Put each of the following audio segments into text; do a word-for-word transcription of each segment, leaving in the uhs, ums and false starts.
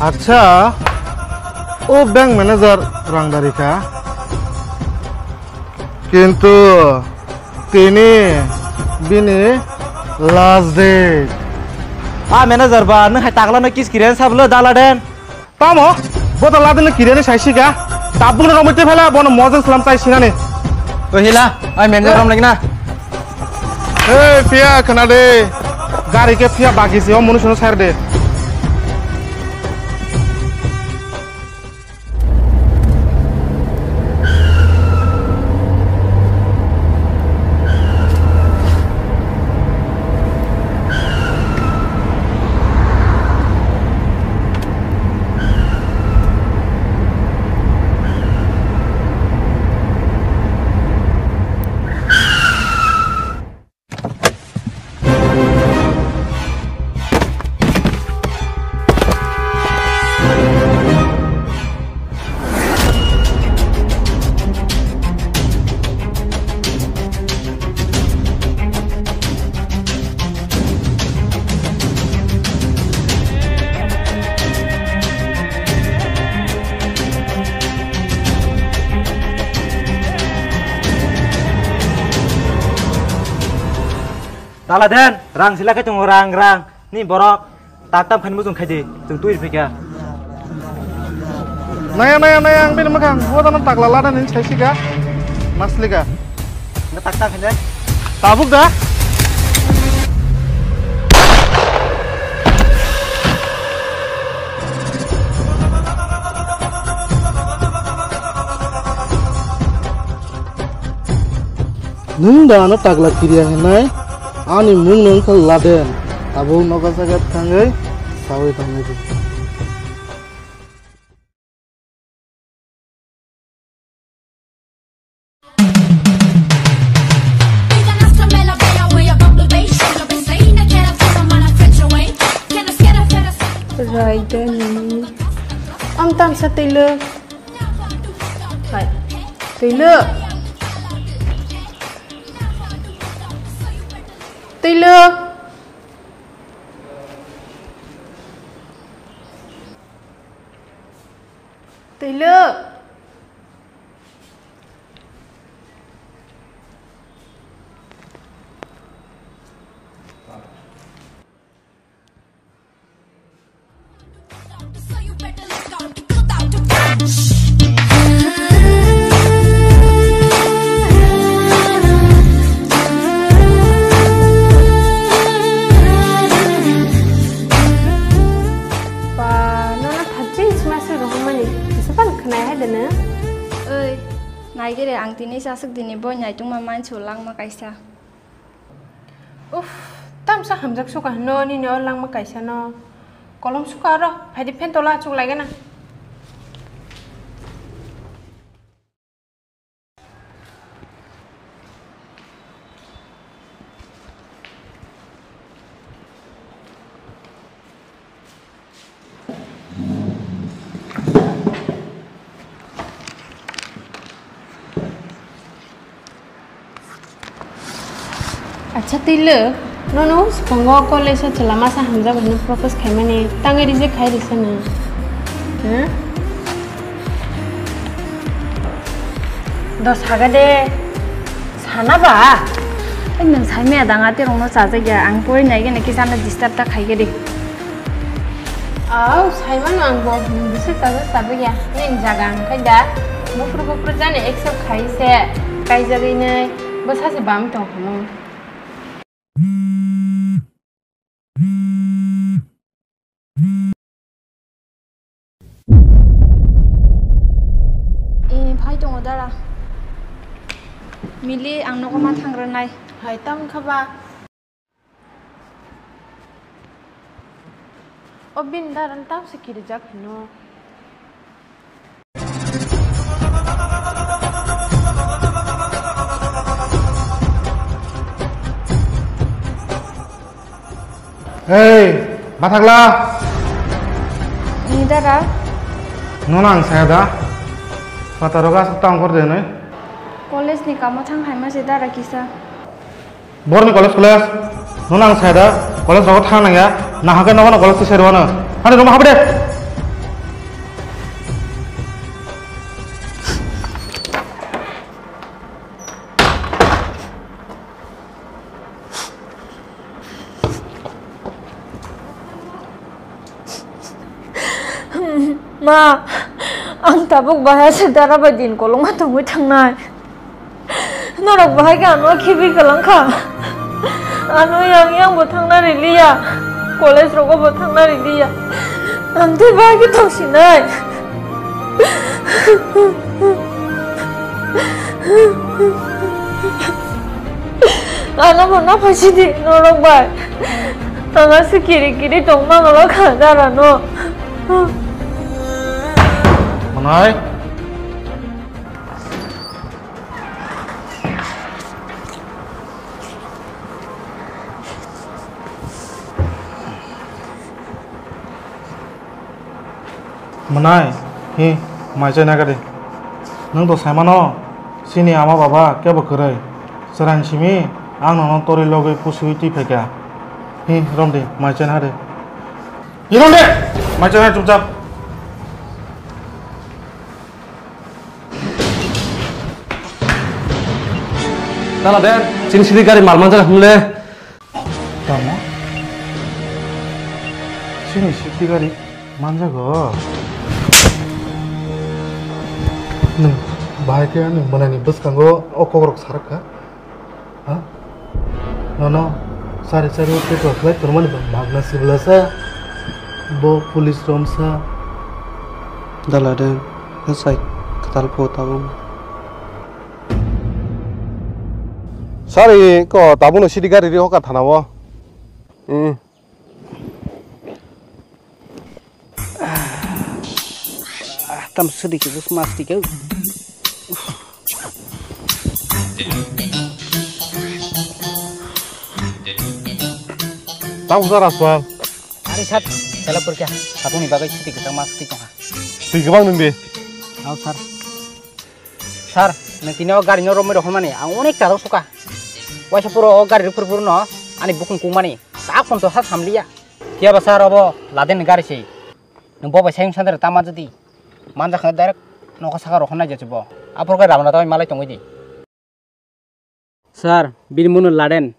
Acha, o bank manager rang dari kha. Kintu tini bini last day. A manager ba, nwng hai takla no kis kiriyan sablo dala den. Tamo, bo to ladino kiriani saisika. Tabuk no romite phela, bono mojang slam chai sinani. O hila, ai manager rom lagina. Hey, phiya khana de. Gari ke phiya bagi si, o munu suno sair de. Tala den, rang sila khe tongo, rang, rang. Ni borok tak tam khaini muchung khaidi, chwng twi rwphaikha. Naya, naya, naya, ang bini mwkhang, bo dano takla lada nini saisika, maslika. Nang tak tam khainai. Tabuk da? Nwng da ano takla kiriya hinai? Ani mung no wngkha Laden. Tabuk nogo jaga thangwi sawi tongwi di. Raidani. Ang tamsa tilo. Hai. Tilo. Tilo. Tilo. Ba, nono thaching sima se rohormani, kisa phano khwnai hai de no? Oi, naigere ang tini chasuk dini boi naitungma mansu langma kaisa. Uff, tamsa hamjak suka hino nini o langma kaisa no. Kolom suka oro, phaidi phen tola achuk laigana. Acha, tilo, nono swkango college o chwla masa hamjak hwnwi propose khaimani, tangwi reject khai risa nang? Hmm? Do saga de, sana ba? Ai, nwng saimaya dang, atirokno chajakya, ang pori naigena kisa ano disturb ta khaigedi. Au, saimano angbo, nwng bisi chaja chajakya. Nini jaga ang khai da, buphuru buphuru jani accept khai se, kaijagwi nai, bwsa se bam tong hwnwi. Eh, phai tongo dara. Mili, ang nogo ma thang rwnai. Hai, tamo kha ba? O bini daran tamo se kirijak hino. Hei, bathakla. Ni dara? Nono ang saya da. Pataro ga aswk tang kor de noi. College ni kamo thang hai ma se dara kisa. Borni college, college. Nono ang saya da, college rogo thang nangya. Nahake nogo no college tisai rwano. Hani room habde. Ma, ang tabuk bahai se dara bai din kolokma tongwi thangnai. Norok bahai khe ano khibi kwlangkha. Ano yang yang bo thangna riliya. College rogo bo thangna riliya. Ang tei bahai khe tongsinai. Ano bo na phaisidi norok bai. Ang aswk kiri kiri tongma ngalo kha dara no. Manai. Manai, hi, mai chai naga de. Nwng to saimano, chini ama baba kebo kwrwi. Chwraini simi, ang nono torwi logwi pusiwi twi phaikha. Hi, romdi, mai chai naga de. Hi, romdi! Mai chai naga chupchap. Tala de, chini sidi gari mal manjak hwnle. Tamo? Chini safety gari manjago. Nwng bahai khe ani mwnani bwskango o kokrok sarakha? Ha? Nono sari sari o petrol khlai tongmani ba magna siblasa. Bo police romsa. Dala de, sai kwtal pho tabung. Sari ko tabukno sidi gari ri hoka thana o. Hmm. Ah, tam sidi ke bus mas ke. Tam sa Raspal. Ari sat, sela purkya. Satuni bagai sidi ke tam mas ke ha. Twi gabang nung di. Au sir. Sir, nwng tini o gari no romwi rohormani, ang onek chajak suka. Waisa puro o gari rwphur phur no ani bukung kungmani, tak phone to ha samliya. Phiya ba sir, obo Laden ni gari se. Nwng bo bai sayung sandre tama jodi manjak khe direct nokha saka rohornai je bo. Aphuru khe ramna tawai malai tongwi di. Sir, bini mungno Laden.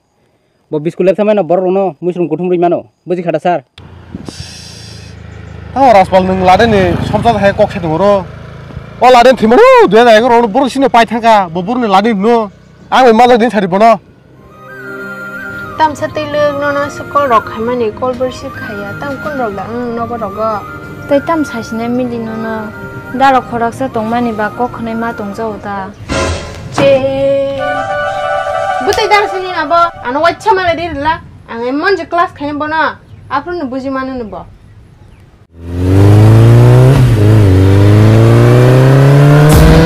Bo biskul lepsa mano borok rokno muisung kuthum rwi mano. Buji khada sir. Tamo Raspal nwng Laden ni somsa hai kok se tongro. O Laden thimano dui hajar egaroh borok sino pai thangka. Bo borok ni Laden no. Ang bai malai din sari bono. Tamsa twi lwk nono se call rok khaimani call bo receive khaiya. Tam kun rok da nwng nogo rogo. Tei tam saisinai mili nono. Darok khoroksa tongmani ba kok khwnai ma tongjago da. Che. Bwtwi dar sini abo. Ano wacha male di rila. Ang emon je class khaini bono. Aphuru no buji mano no bo.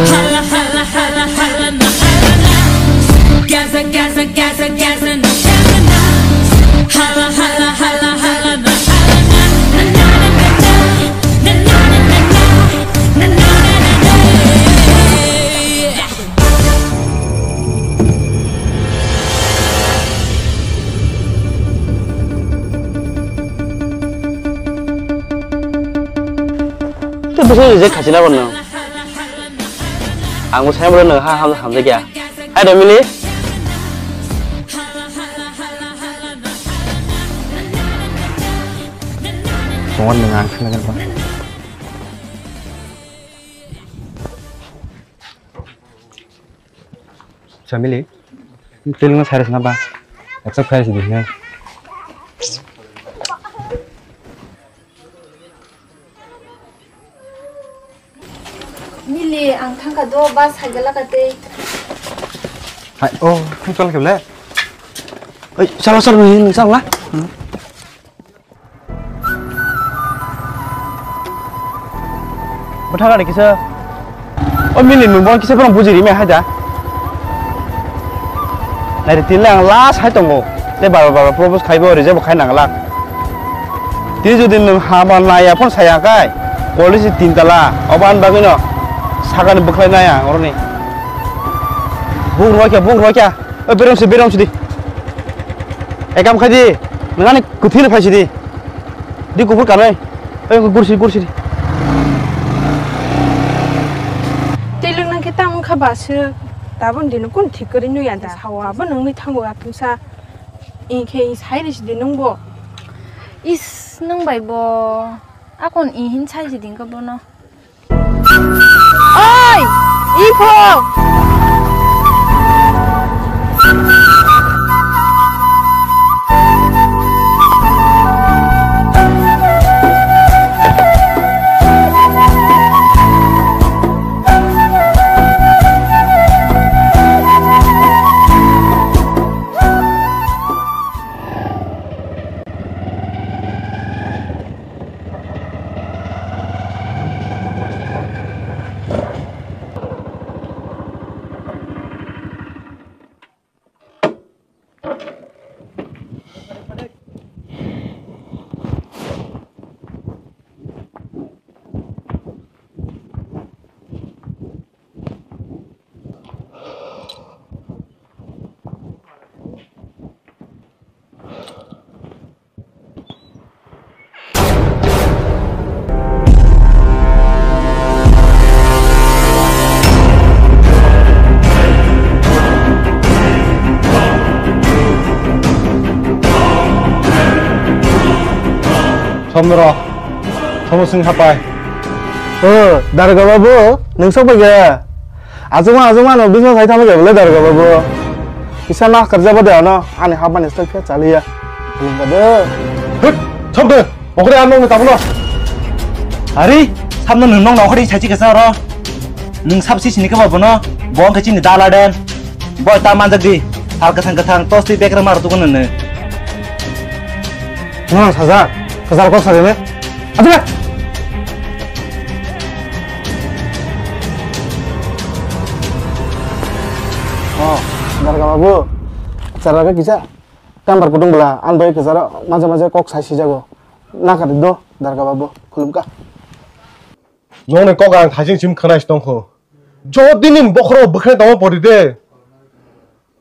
Hala, hala, hala, hala, na, hala, na. Gaza, Gaza, Gaza, Gaza, na, Gaza, na. Hala, hala, hala, hala, na, hala, na. Na, na, na, na, na. Na, na, na, na, na. Na, na, na, na, na. Tei bwswk reject khaisina bono. Ang bo sai mano ha ham hamjakya. Hai Domili. Phone nang ang khna ba. Chamili, twi lwngno sai rwsna ba. Accept khai rwsidi hwnwi. Mili, ang thangkha do, ba saigala ka tei. Hai, oh, thang chal kebele. Oi, chalo, chalo, ni, ni, chalo la. Hmm. Bwtha gari kisa. O mili nwng bo kisa phano buji rimai hai da. Nai ri, tini ang last hai tongo. Tei bar bar bar propose khaibo reject bo khai nang lak. Tini jodi nwng hama naiya phone saya kai. Police tin tala. Obo ani bagwi no sakani bwkhlai nai ang oroni. Buk rwkya, buk rwkya. O berong si, berong si di. Ekam khai di. Nwng ani kwthwi no phai si di. Di kuphur kanwi. Oi, gursi, gursi. Tei lwng nang khe tamo wngkha ba se. Tabuk dino kun thik kwrwi nui ya da. Sao abo nungwi thango atungsa. Inkhe i sai risi di nungbo. Is, nung bai bo. Akon i hin sai si di wngkha bono. Oi, ipho. Somro, somo sing hapai. O, Darga babu, nwng sok bai khe? Achukma, achukma no bising sai thangma khe bole Darga babu. Kisa na karjaba de ano, ani hapmani style khe chaliya. Khulumkha de. Hut, thok de. Okre ano ngi tabulo. Ari, samno nwng nong nokori sai chikasa ro. Nwng sab si sini khe bono, bo khe chini dala den. Bo ta manjak di. Hal kathang kathang tos ti bekra mar tu kono ne. Nwng sajak, kasar kok sari ne. Aduh. Oh, Darga babu. Acara ke kisa. Kambar kudung bela, an bai kejaro maje maje kok sai sijago. Nakar do, Darga babu, khulumkha. Nongni kok ang thaising sim khwnai tongkho. Jodi nini bokhoro bwkhwnai tongma pori de.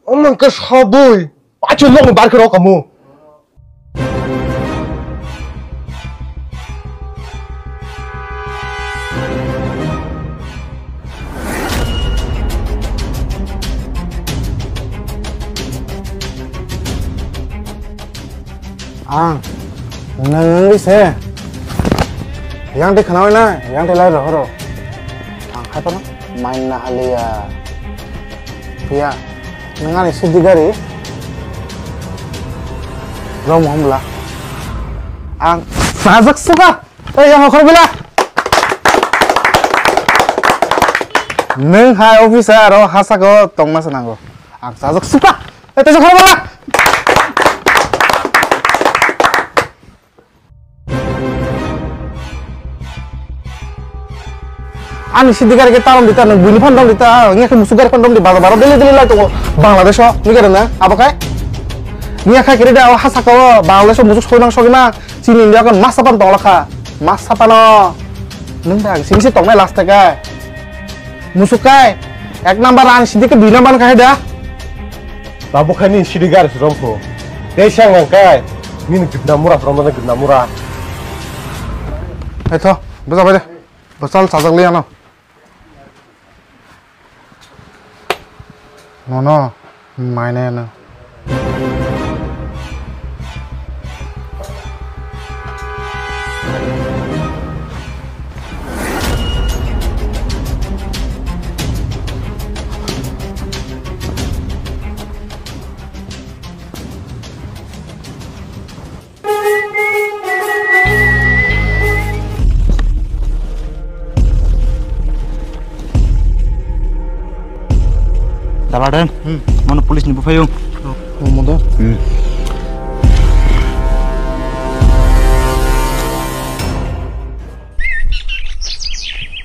Omang ke sabui, pachu nongni bar khe rok kamu. Ang nwng wngwi se yang tei khwnawi na yang tei lai rohoro. Ang hai phano maina haliya. Phiya nwng ani sidi gari rom hom bwla ang sajak suka. Ei, yang okhor bila. Nwng hai officer aro hasako tongma se nango. Ang sajak suka. Ei, tesa khor bila. Ani sidi gari ke tarom dita, nwng buini phan dom dita, ngiya khe musuk gari phan dom di, bazar baro deli deli lai tongo Bangladesh o, ngiya khe rena, abo khai? Ngiya khai kiri da, o hasako Bangladesh o musuk soi nang sogima. Chini India kon masa pan tongla kha. Masa pano. Nwng da sing si tongnai last kai. Musuk kai. Ek number ang sidi ke dui number kai da. Babu khai ni sidi gar si romkho. Tei sang ang kai. Nini gibna mura romna gibna mura. Hai tho, bwsa bai de. Bwsal sajak liya no. Nono maineno. Daladen, hmm, mano police ni buphaiyung. Oh, modo. Hmm.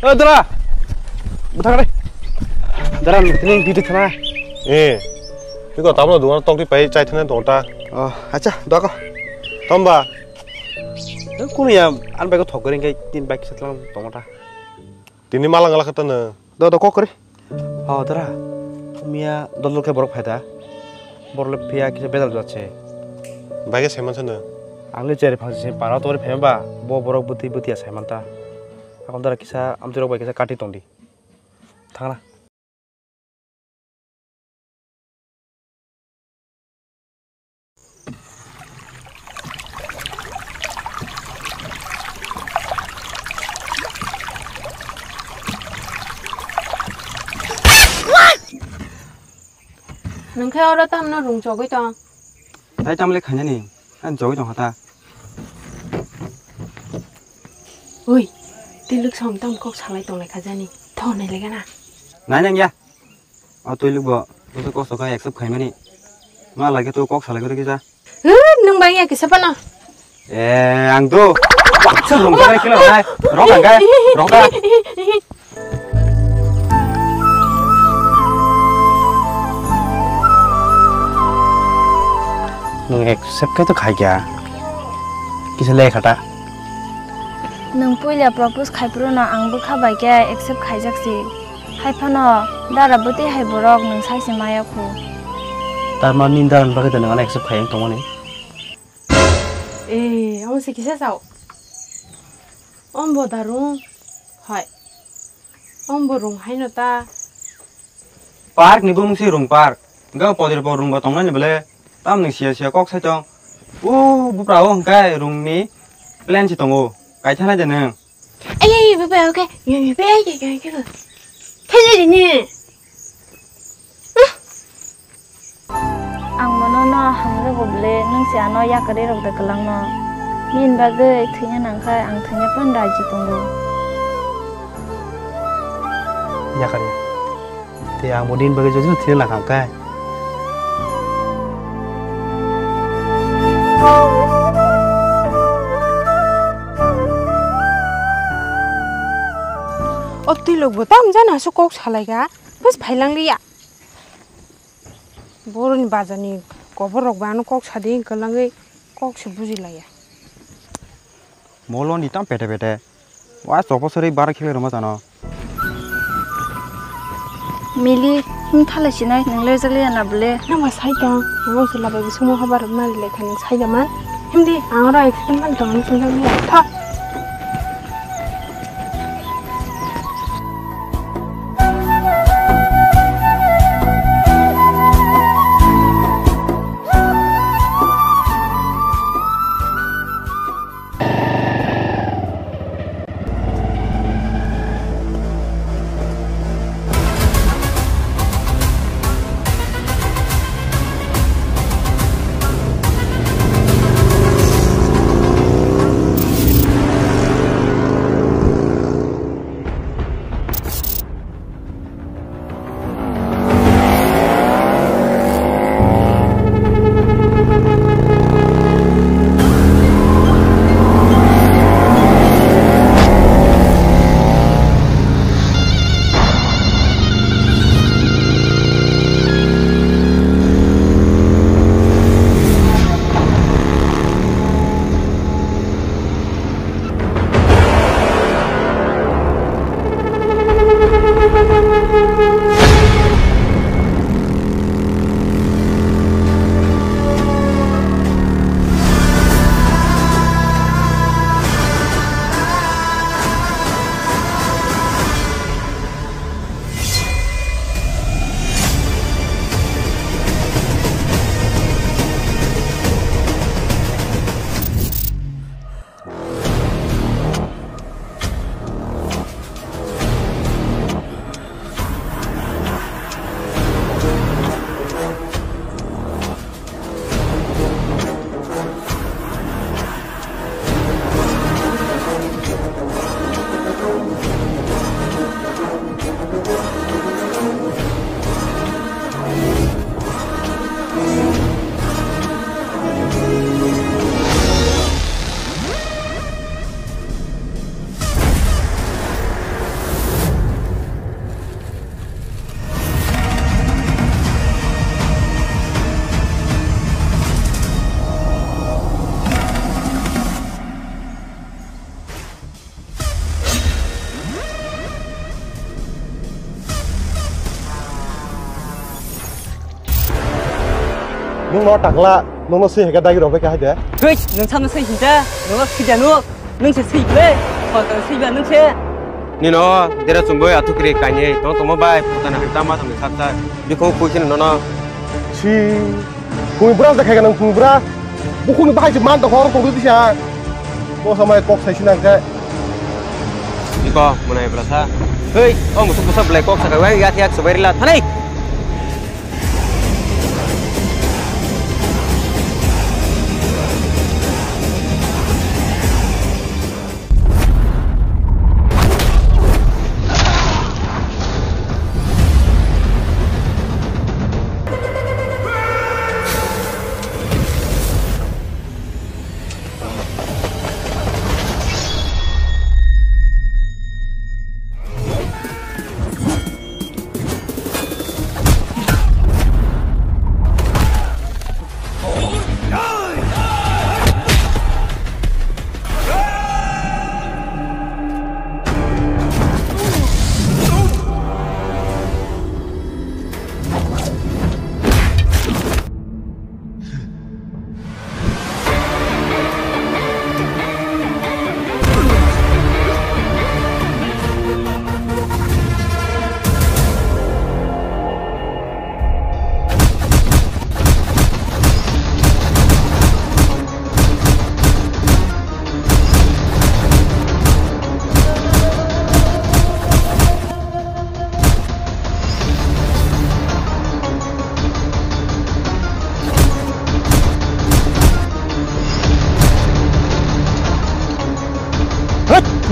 Eh, dara. Buthang deh. Dara, ini duty thana. Eh. Iko tabla dugan tok di pai chai thana dota. Oh, acha, doko. Tamba. Kuno ya, an bai ko thok gering kai tin bai kisa tlang tongta. Tini malang ala kata na. Do do kokri. Oh, dara. Mia dol dol ke borok phaida. Borok le phiya kisa bedal jat se. Bai ke seman sana. Ang le chere phang se para tori phema ba. Bo borok buti buti ya seman ta. Akon dara kisa amti rok bai kisa kati tongdi. Thangna. Nwng khe oro tamno rung chogwi tong? Tai tamle khainani, ang chogwi tong kha ta. Oi, tei lwk song tam kok salai tong lai kha jani. Tho nai lai gana. Nai nang ya. O twi lwk bo, bo kok soka accept khaimani. Ma lage to kok salai gori kisa. Hwt, nwng bai ya kisa phano. Eh, ang do. Sir, rong ka kilo nai. Rong ka, rong ka. Nwng accept khe to khai kya. Kisa le khata. Nwng puila propose khai phuru no ang bwkha bai khe accept khaijak si. Hai phano dara bwtwi hai borok nwng sai se maya khu. Tar mani dara ni bagwi da nwng ano accept khai wng tongmani? Eh, omo se kisa sao? Ombo da rung? Hai. Ombo rung haino ta? Park ni bumung se rung park. Ga podir bo rung bo tongnani bole. Tamni sia sia kok sai tong. U bupra o hwnkhe rung ni plan se tongo. Kaitha nai de nwng. Ai, ai, bye, bye, okay. Bye, bye, bye, bye, bye, bye. Thai de ni. Ang mono no hamjago bole, nwng se ano yakarwi rok da kwlangno. Nini bagwi thwina nangkha, ang thwina phano raji tongo. Yakarwi. Tei ang bo nini bagwi joto thwina nangkha hwnkhe. O twi lok bo tam jani aswk kok salai kha, bus phailang liya. Boroni bazar ni kobor rok bo ano kok sadi kwlangwi kok se buji laiya. Molo ni tam pete pete. Wa chokbo sari bara khilai roma jano. Mili, him thalai sinai, nang le jagli ana bole. Nama sai tong, nang se labai bising mo habar mari le thani sai da man. Him di, ang oro accident man tong, him sing jagli. Tha. Nung no takla, nung no swi hega dagi rok bai kahai de. Hei, nung samno swi hinta, nung no swi da nung, nung se swi ble, koi koi swi ba nung se. Nino, dera chumbo atukri kanye, tong tongma bai, putana hita ma tong sakta, bikong kuisin nono. Si. Khumui bwrang da khaika nang khumui bwrang. Bukhukni bahai se man tongkha oro tongwi tisa. Bo samai kok sai sinang khe. Iko mwnai bwrasa. Hei, o musu busa belai kok sakai wai yak yak sabai rila thanai.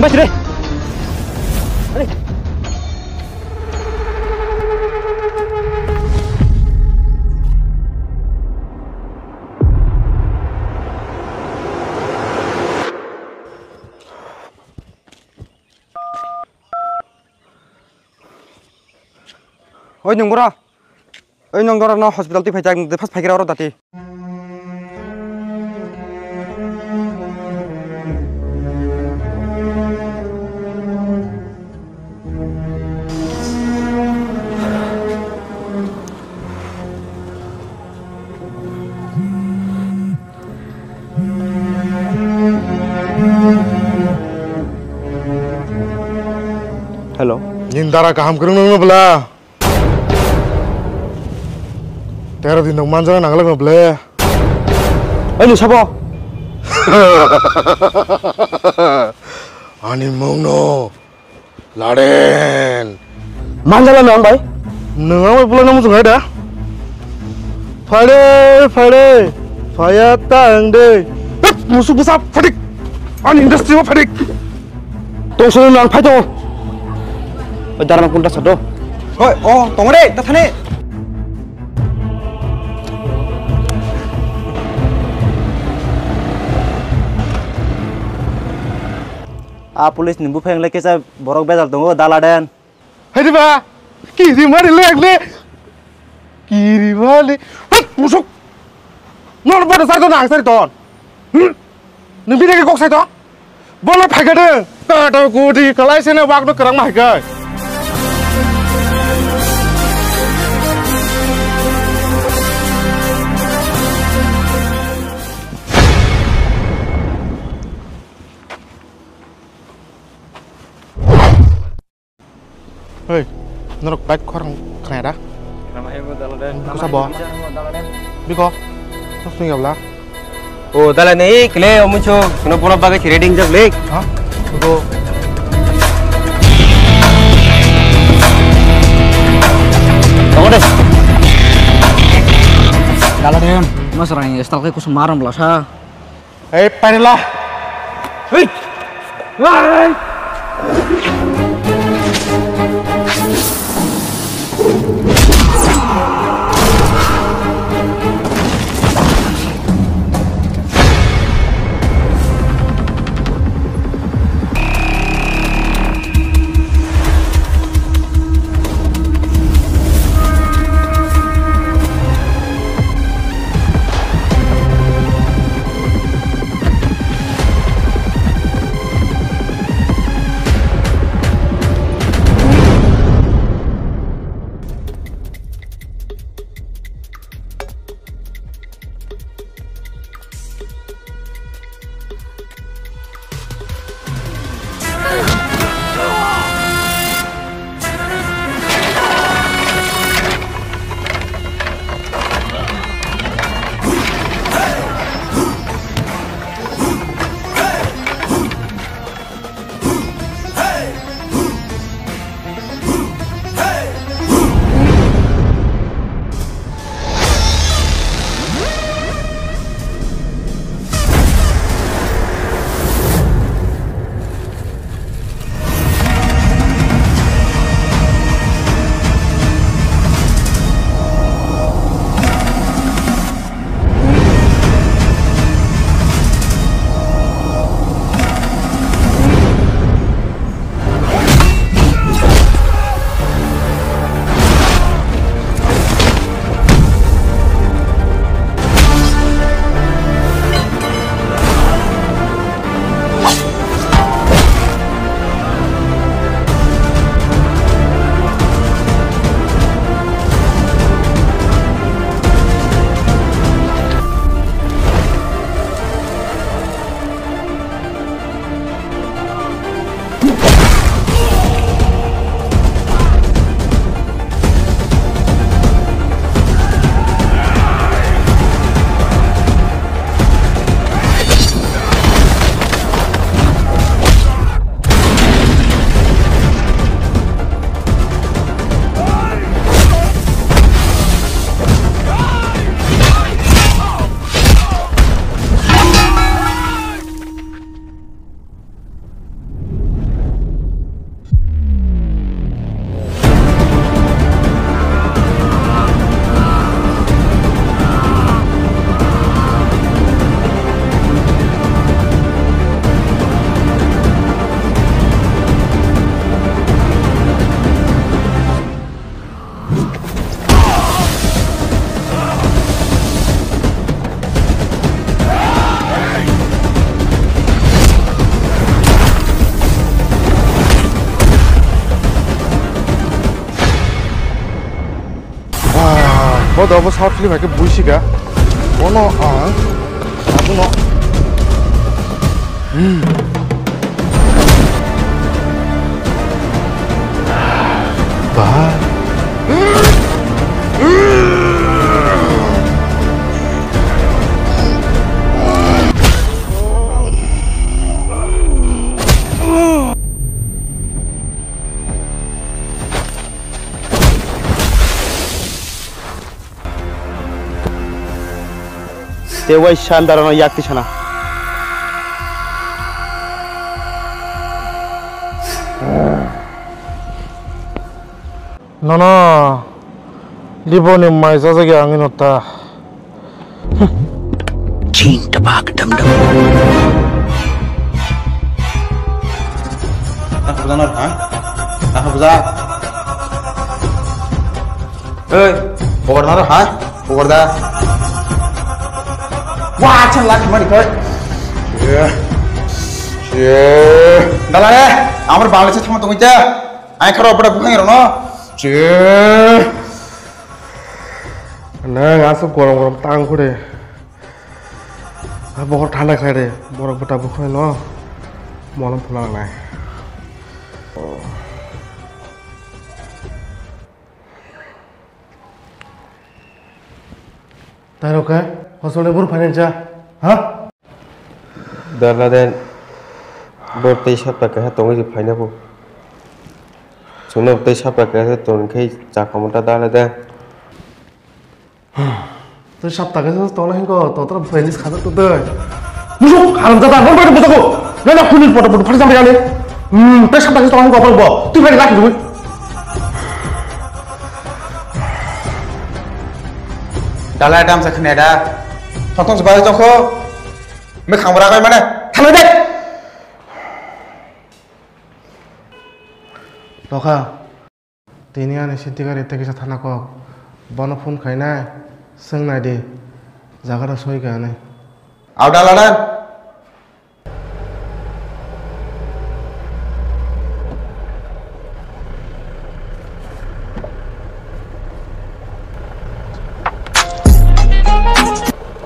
Pasire. Oi, nwng boro? Oi, nwng boro no hospital twi phaijak, nwng de first phaikra oro dati. Hello. Nini dara kaham kwrwng nangno bwla. Tero din dong manjana nanglak no ble. Oi, ni sabo. Ani mung no. Laden. Manjala nang bai. Nang ang bai pula namu sungai da. Phare, phare. Phaya ta ang de. Musuk bwsa phadik. Ani industry ma phadik. Tong sunu nang phai tong. Oi, darana kunta sado. Hoi, oh, tong re, ta thane. A police ni buphang le kesa borok bejal tongo, dala den. Hai de ba, ki di mari le le. Kiri bale. Hut, musuk. Nor bada sai to nang sai ton. Hmm? Nung bini ke kok sai to? Bola phai gadeng. Ta ta ku di kalai sene wak no kerang mah kai. Hei, norok bike khorang khnai da? Nama hebo dala den. Kusa bo? Dala den. Biko, tos tung yabla. O dala nei kle omucho, kuno bono bagai si reading jak lek. Ha? Biko. Tongo de. Dala den, mas rang stal kai kusum maram lasa. Ei, painila. Hei. Hei. Bo do bo short film hai khe buisika. Bono ang abono. Hmm. Ba. Tei waisa andarano yakti sana. Nono, liboni mai jajagya ang ino ta. Ching tabak dam dam. Apa benar, ha? Apa benar? Hei, governor, ha? Governor. Wah, chan lak mari koi. Ye. Ye. Dalare, amar Bangladesh thama tongoi ja. Ai kharo pada bukhang rono. Che. Nang asuk gorom gorom tang khude. Abo thanda khlai de. Borok bwta bukhang no. Molam phula nai. Taro khe, hosole bur phainai cha, ha? Dala den, bor tei sapta kaisa tongwi se phaina bo. Chwngno tei sapta kaisa tong khai chakha mota dala den. Tei sapta kaisa tongna hinko, totra phaini khajak to dei. Musuk, haram jada, non bai bujako. Nana khuni poto poto phari sampai ani. Hmm, tei sapta kaisa tongna hinko, apa bo? Tui bai lak dui. Dalai dam sa khne da. Thotong se bai jokho. Me khang bra kai mane. Thanai de. Lokha. Tini ani sinti gari tei kisa thana kok. Bono phone khainai. Swngnai di. Jaga da soi kha ani. Au dalai dan.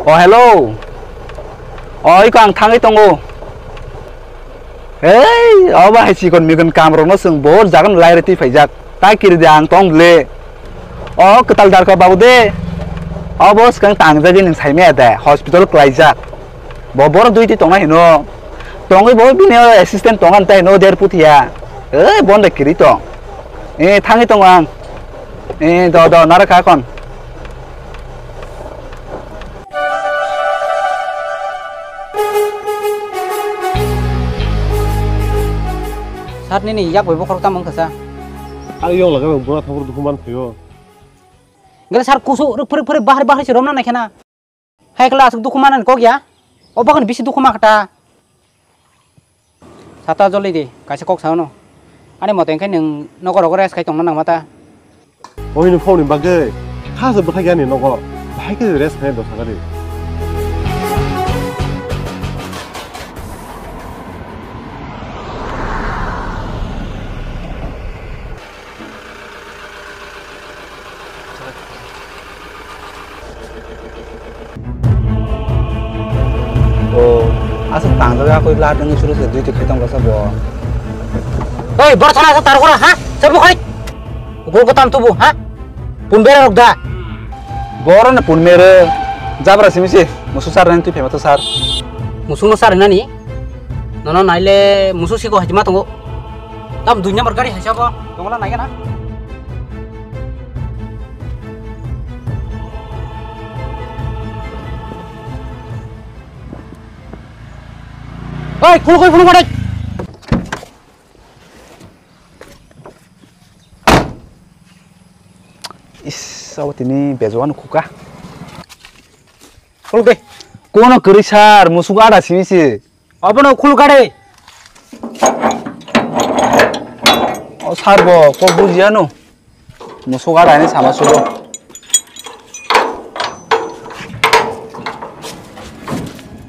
O hello. O iko ang thangwi tongo. Ei, o bahai chikon mikon kamrokno chwng bo jagan lairwi twi phaijak. Ta kiri de ang tong le. O kwtal darkha babu de. O bo swkang tangjagwi nwng saimaya de hospital kwlaijak. Bo borok duiti tongna hino. Tongwi bo bini assistant tongna ta hino der putia. E bonda kiri tong. E thangwi tongo ang. E do do nara kha kon. Sir nini yak bai bokhorok tamo wngkha sa. Ang yong lagai bura thangro dukhu man phaio. Gele sir kusu ruk phrik phrik bahri bahri se romna nai khena. Hai kla asuk dukhu manani kok ya. O bakhan bisi dukhu ma kha ta. Sata joli di, kaisa kok sa uno. Ani mote hwnkhe nwng nogo rogo rest khai tongna nangma ta. Oini phone ni bagwi kha se bwthai ani nogo. Bahai khe rest khai do sakali. O, aswk tangjak ya, koi la tengwi suru se duty khai tong bwsa bo. Oi, bor thana sa tar kora, ha? Serbu khai. Gol ko tam tubu, ha? Pun bera rok da. Boro na pun mere. Jabra simi se. Musu sar nani twi phema to sar. Musu no sar nani? Nono naile musu siko hajima tongo. Tam dui number gari hai sabo. Tongla nai gana. Oi, khul koi phone padai. Is, abo tini bejo ano khuka. Khuluk de. Kono kwrwi sar, musuk ada simi se. Abono khuluk de. O sar bo, ko bujiya no. Musuk ada ni sama sudo.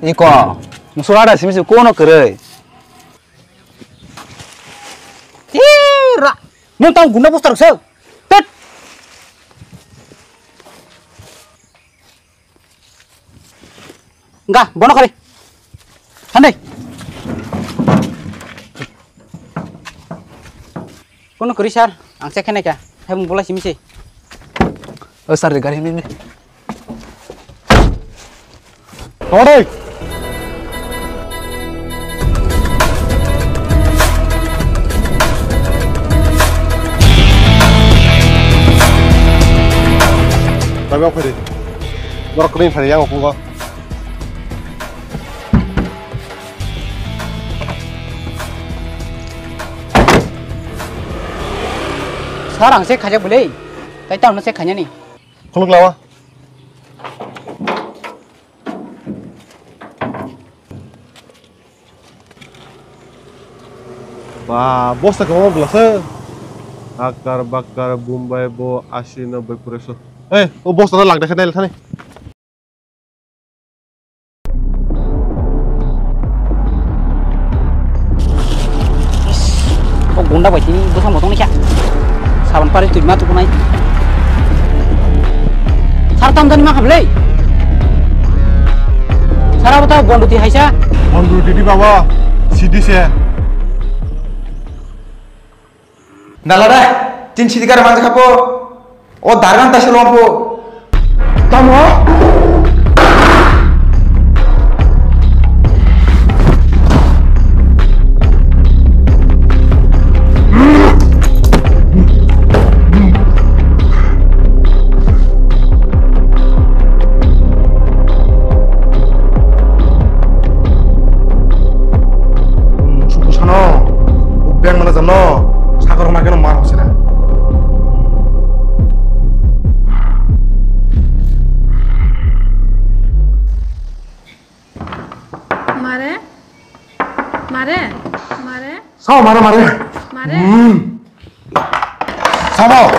Iko, musuk ada simi se kono kwrwi. Tira. Nung tang guna bostar se. Tet. Ga, bono kari. Thandai. Kono kuri sir, ang check khainai kha. Hai mung bolai simi se. O sir, gari ni ni. Tongdai. Tabi okhai de. Borok kring phai yang okhungo. Sir, ang check khaijak bwle. Tai tamo check khainani. Khuluk lawa. Ba, bosta kamo bwlasa. Akar bakar Bombay bo asi no bai pura so. Eh, o bosta na langda khe nai thani. O gunda bai tini bwsa motong ni kha. Saban pari twi ma tukunai. Sir tam jani ma khablei. Sir abo ta bonduti haisa. Bonduti di baba, sidi se. Nalada, tin sidi kar mangsa khapo. O dargan ta se lompo. Tamo? Suku sano, beng mana jamno, sakor ma keno mar hosina. Mare? Mare? Mare? Sao mare mare. Mare? Hmm. Sao.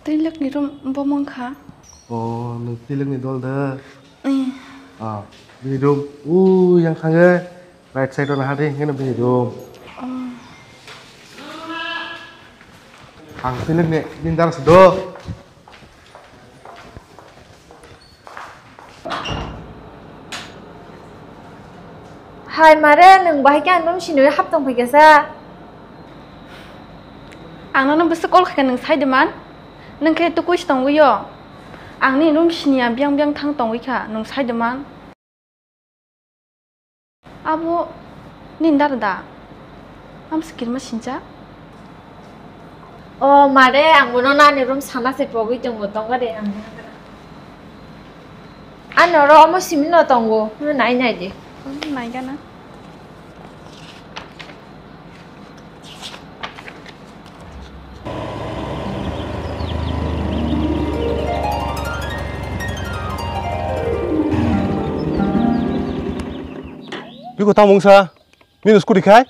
Twi lwkni room bo mangkha. O, nwng twi lwkni dol da? Eh. Ah, bini room. U, yang khange. Right side o naha de, hingke no bini room. Oh. Ang twi lwkni, bini dara se do. Hai mare, nwng bahai khe ani room siniwi hap tong phaikha sa? Ang nono bwswk call khaikha nwng sai de man? Nwng khe tukui se tongwi o. Ang nini room siniya biyang biyang thang tongwi kha, nwng sai de man? Abo nini dara da? Amsa kirima sincha? O mare, ang bono nani room sana se pogwi tongo, tongo de ang. Ano oro omo simi no tongo, no nai nai de. Naigana. Biko tamo wngsa? Nini scooty khai?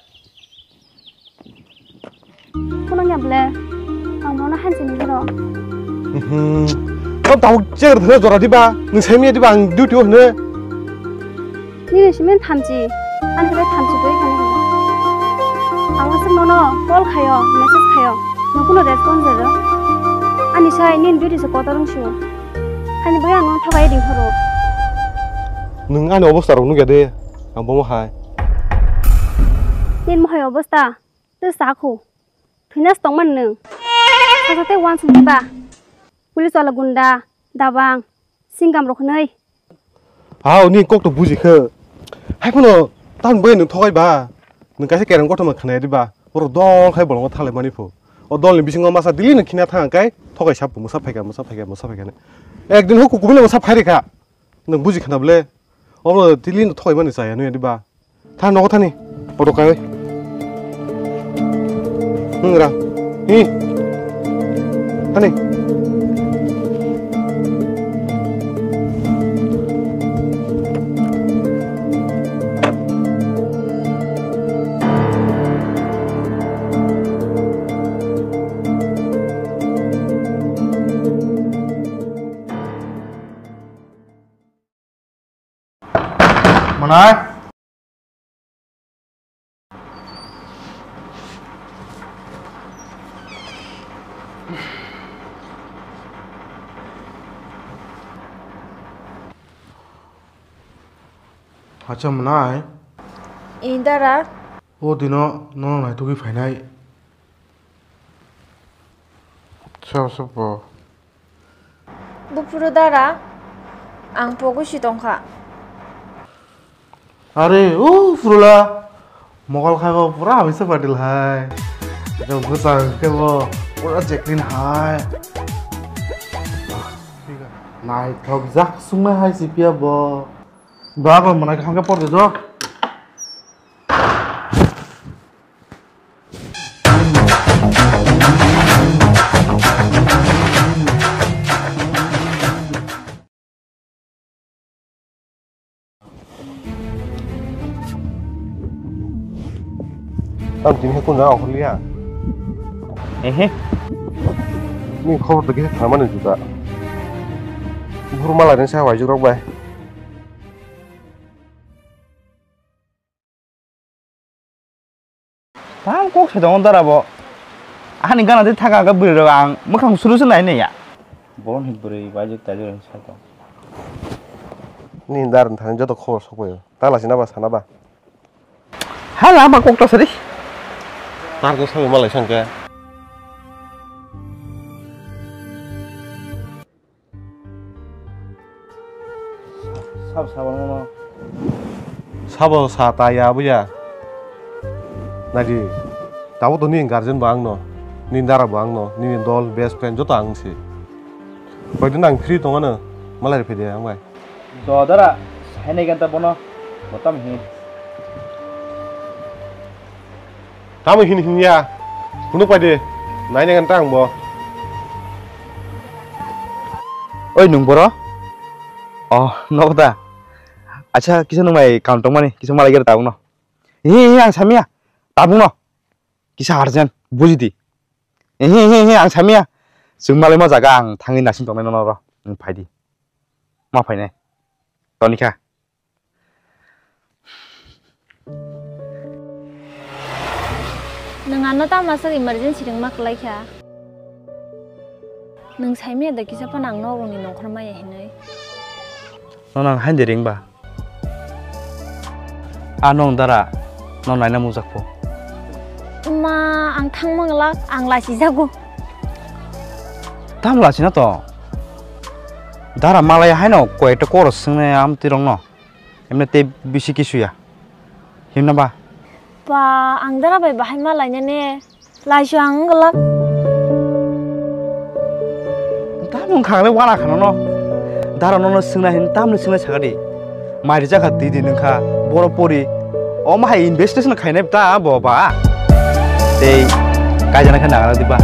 Phunukya ble, ang bono hansi ni hino. Mhm. Tam tabuk chair thwna jora diba? Nwng saimanya diba ang duty o hwnwi? Nini simi thamchi, ani khe thamchi twi khani hino. Ang aswk nono call khaio, message khaio, nwng kuno response rw. Ani sai nini duty se kotor wngsu. Ani bagwi ang nono thogai ring phuru. Nwng ani obostha rok nukya de, ang bomo hai. Nini mohai obostha? Tei sa khu. Thwina se tongmani nwng. Sasa tei uansuk diba? Police wala gunda, dabang, singam rok hwnwi. Hao, ni kok to buji khe. Hai phano, tamni bagwi nwng thogai ba? Nwng kaisa kereng kothoma khwnaya diba? Borok dol khai bolongo thalai mani pho. O dolni bisingo masa daily nwng khina thang kai, thogai sap, mwsa phaikha, mwsa phaikha, mwsa phaikha. Ekdin ho kukumino mwsa phairikha. Nwng buji khna ble. Obo daily no thogai mani chaya nw ya diba? Tha nogo thani. Auto kai. Nwng ra. Hi. Hani. Manai. Acha, Manai. Indara. O dino nono naitugwi phainai. Sabo sabo. Buphuru dara, ang pogwi si tongkha. Are, o phurula, mokol khai bo pura hamisa patil hai. Jong bwsa khe bo pura jekrin hai. Naithok jak sungma hai si phiya bo. Ba bo manai kha hwnkhe por de do. Ang tini hai kun jaga ongkhorliya. Ehe. Ni khobor to kisa tharmani juda. Buphuru malai reng sa waijuk rok bai. Tam kok se tongo dara bo. Ani gana de thaka ga bwrwi rok ang mwkhang suru se nai nai ya. Bo ni bwrwi baijak taijak rang sai tong. Ni dar thani joto khobor sok paio. Ta lasi na ba sana ba. Hala ba kok ta sari. Tar ko sawi malai sangka. Sab sabo no. Sabo sa ta ya buya. Naji. Tabo to ni guardian bo ang no. Ni dara bo ang no. Ni dol best friend joto ang si. Koidin ang free tongano. Malai phede ang bai. Do dara. Sai nai ganta bono. Botam hin. Tamo hin hin ya. Hunu pai de. Nai nai tang bo. Oi nung boro. Oh, nok da. Acha kisa nung mai kam tong mani kisa malai ger tabung no. He he ang samia. Tabung no. Kisa urgent buji di. He he he ang samia. Sung malai ma jaga ang thangwi nasing tong nai no ro. Nung pai di. Ma pai nai. Tonika. Nwng ano tamo aswk emergency ringma kwlai kha? Nwng saimanya da kisa phano ang nokrokni nongkhor maya hinwi? Nono ang haini ringba? A nwng dara no naina mujak pho. Ma, ang thangma glak, ang lachijago. Tamo lachina to? Dara malai haino koi ekta koro swngnai amtwi rokno. Emne tei bisi kisu ya. Himna ba? Ba, ang dara bai bahai ma lainani. Laisu ang wngwlak. Tamo wngkha le wana khano no. Dara nono swngna hin tamni swngna sakadi. Mai rijak kha twi di nungkha. Boro pori. Omo hai investigation khainai ta bo ba. Tei kaijana khe nangna di ba.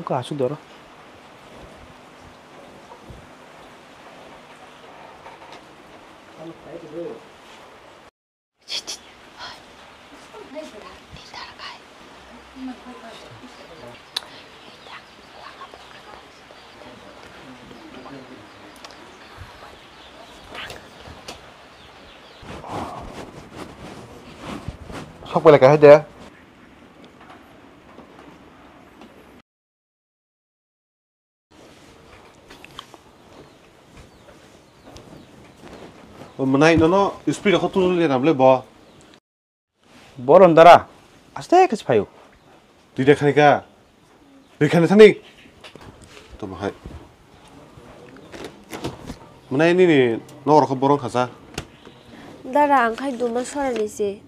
Ko asuk doro. Sok pele kahai de. O mwnai nono speed rok tujul ya namle bo. Boron dara aste khe phaio. Twi de khani ka. Twi khani thani. To bahai. Mwnai nini nok rok boron khasa. Dara, ang khai duma sorani se.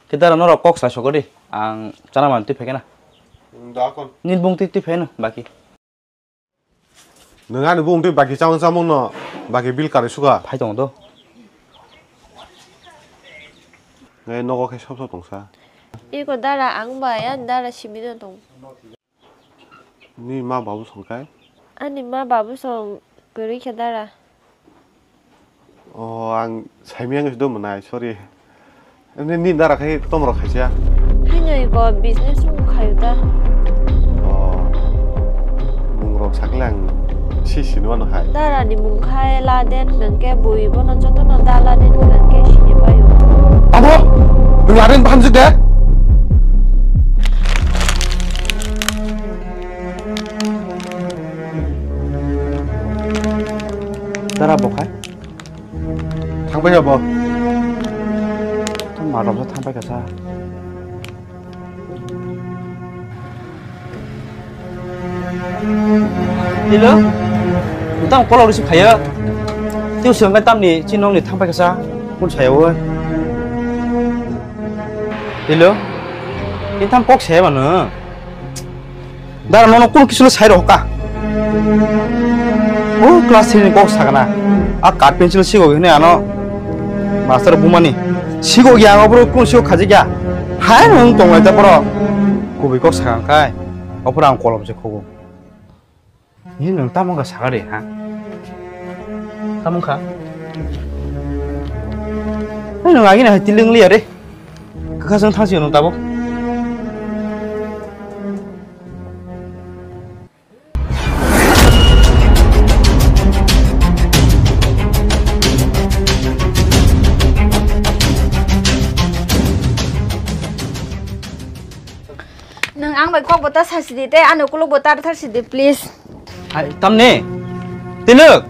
Khe dara norok kok sa sokodi, ang chana man twi phaikhe na. Dakon. Nil bung twi twi phaino baki. Nwng ani bung twi baki chamung chamung no baki bill kari suka. Phai tongo do. Ngai nogo khe sob sob tongsa. Iko dara ang ba ya dara simi no tong. Ni ma babu song kai? Ani ma babu song kwrwi khe dara. Oh, ang saimiyang se do mwnai, sorry. Emni ni dara khai tom rok khaisa. Haino iko business rok khayu ta. Oh. Mung rok sakle ang si sinwano hai. Dara ni mung khai Laden hwnkhe bui bono jotono da Laden hwnkhe sini paio. Abo! Nwng Laden bahamjwk de? Dara bo khai? Thangbai ya bo. Tong ma romsa thangbai kasa. Hello? Tang kolok risi khaya. Tiu sengkai tamni chinong ni thangbai kasa. Kun saya woi. Hello? Ini tam kok saya mana? Dara nono kunu kisu no sai rw kha. O class three ni kok sakna. A cut pencil sigo hwnwi ano master bumani. Sigo ya ang obo kunu sigo khaji ya. Hai nwng tonglai ta boro. Kubui kok sakang khai. Obo ang kolom se khogo. Ni nwng tamo kha sakha de ha. Tamo kha. Nwng agi na hai tiling liya re. Kwkhasung thangsi nwng tabuk. Nwng ang bai kok bo ta sasi di tei ano kuluk bo ta thar si di, please. Hai, tamni? Tiluk!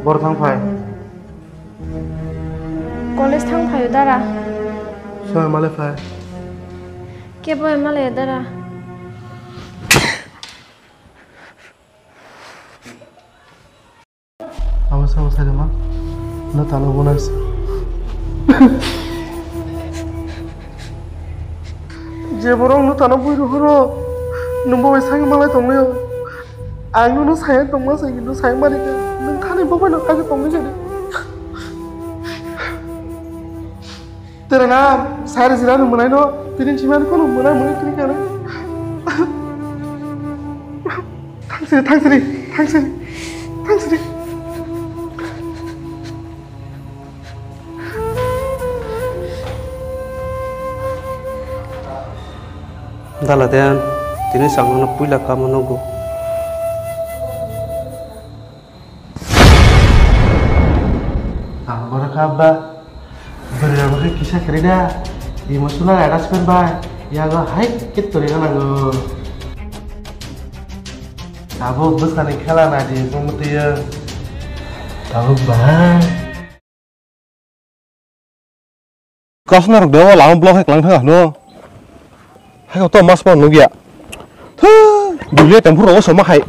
Bor thang phai. College thang phaio dara. Soy male phai. Kebo male dara. Abo sabo sai dama. No talo bonai se. Je borok no tano bui rohoro. Nungbo bai sai malai tonglayo. Ang nono saya tongma sai hinwi sai mani khe, nwng thani bo phano kha khe tongwi khe. Tere na, saya rijira nwng mwnai no, tini chimani kono mwnai mwnai tini khe. Thangsiri, thangsiri, thangsiri, thangsiri. Dala den, tini sakno puila kamo nugo. Ang borok kha ba, bwrwi rok khe kisa kwrwi da, emotional attachment bai, yago hai khe torina nango. Tabuk bwsani khela naidi, bumtwi. Tabuk bahai. Kasna rok dewa lama block hai klang thang no. Hai to mas pa nugya. Thu, dulia tempur rok sama hai.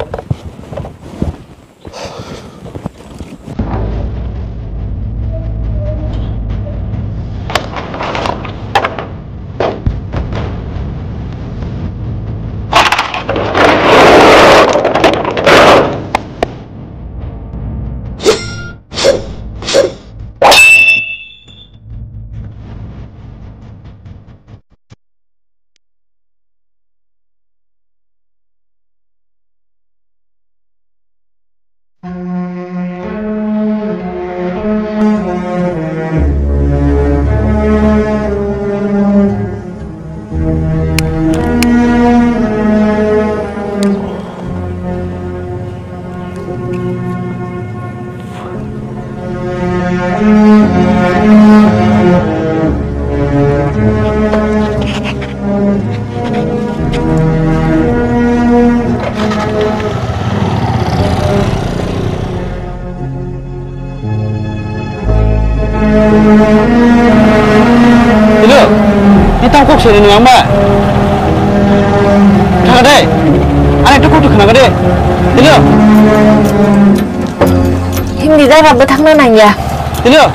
Tamo kok sini nang ba. Thang de. Ani to kok khna de. Tilo. Hindi jaga bwthakna nangya. Tilo.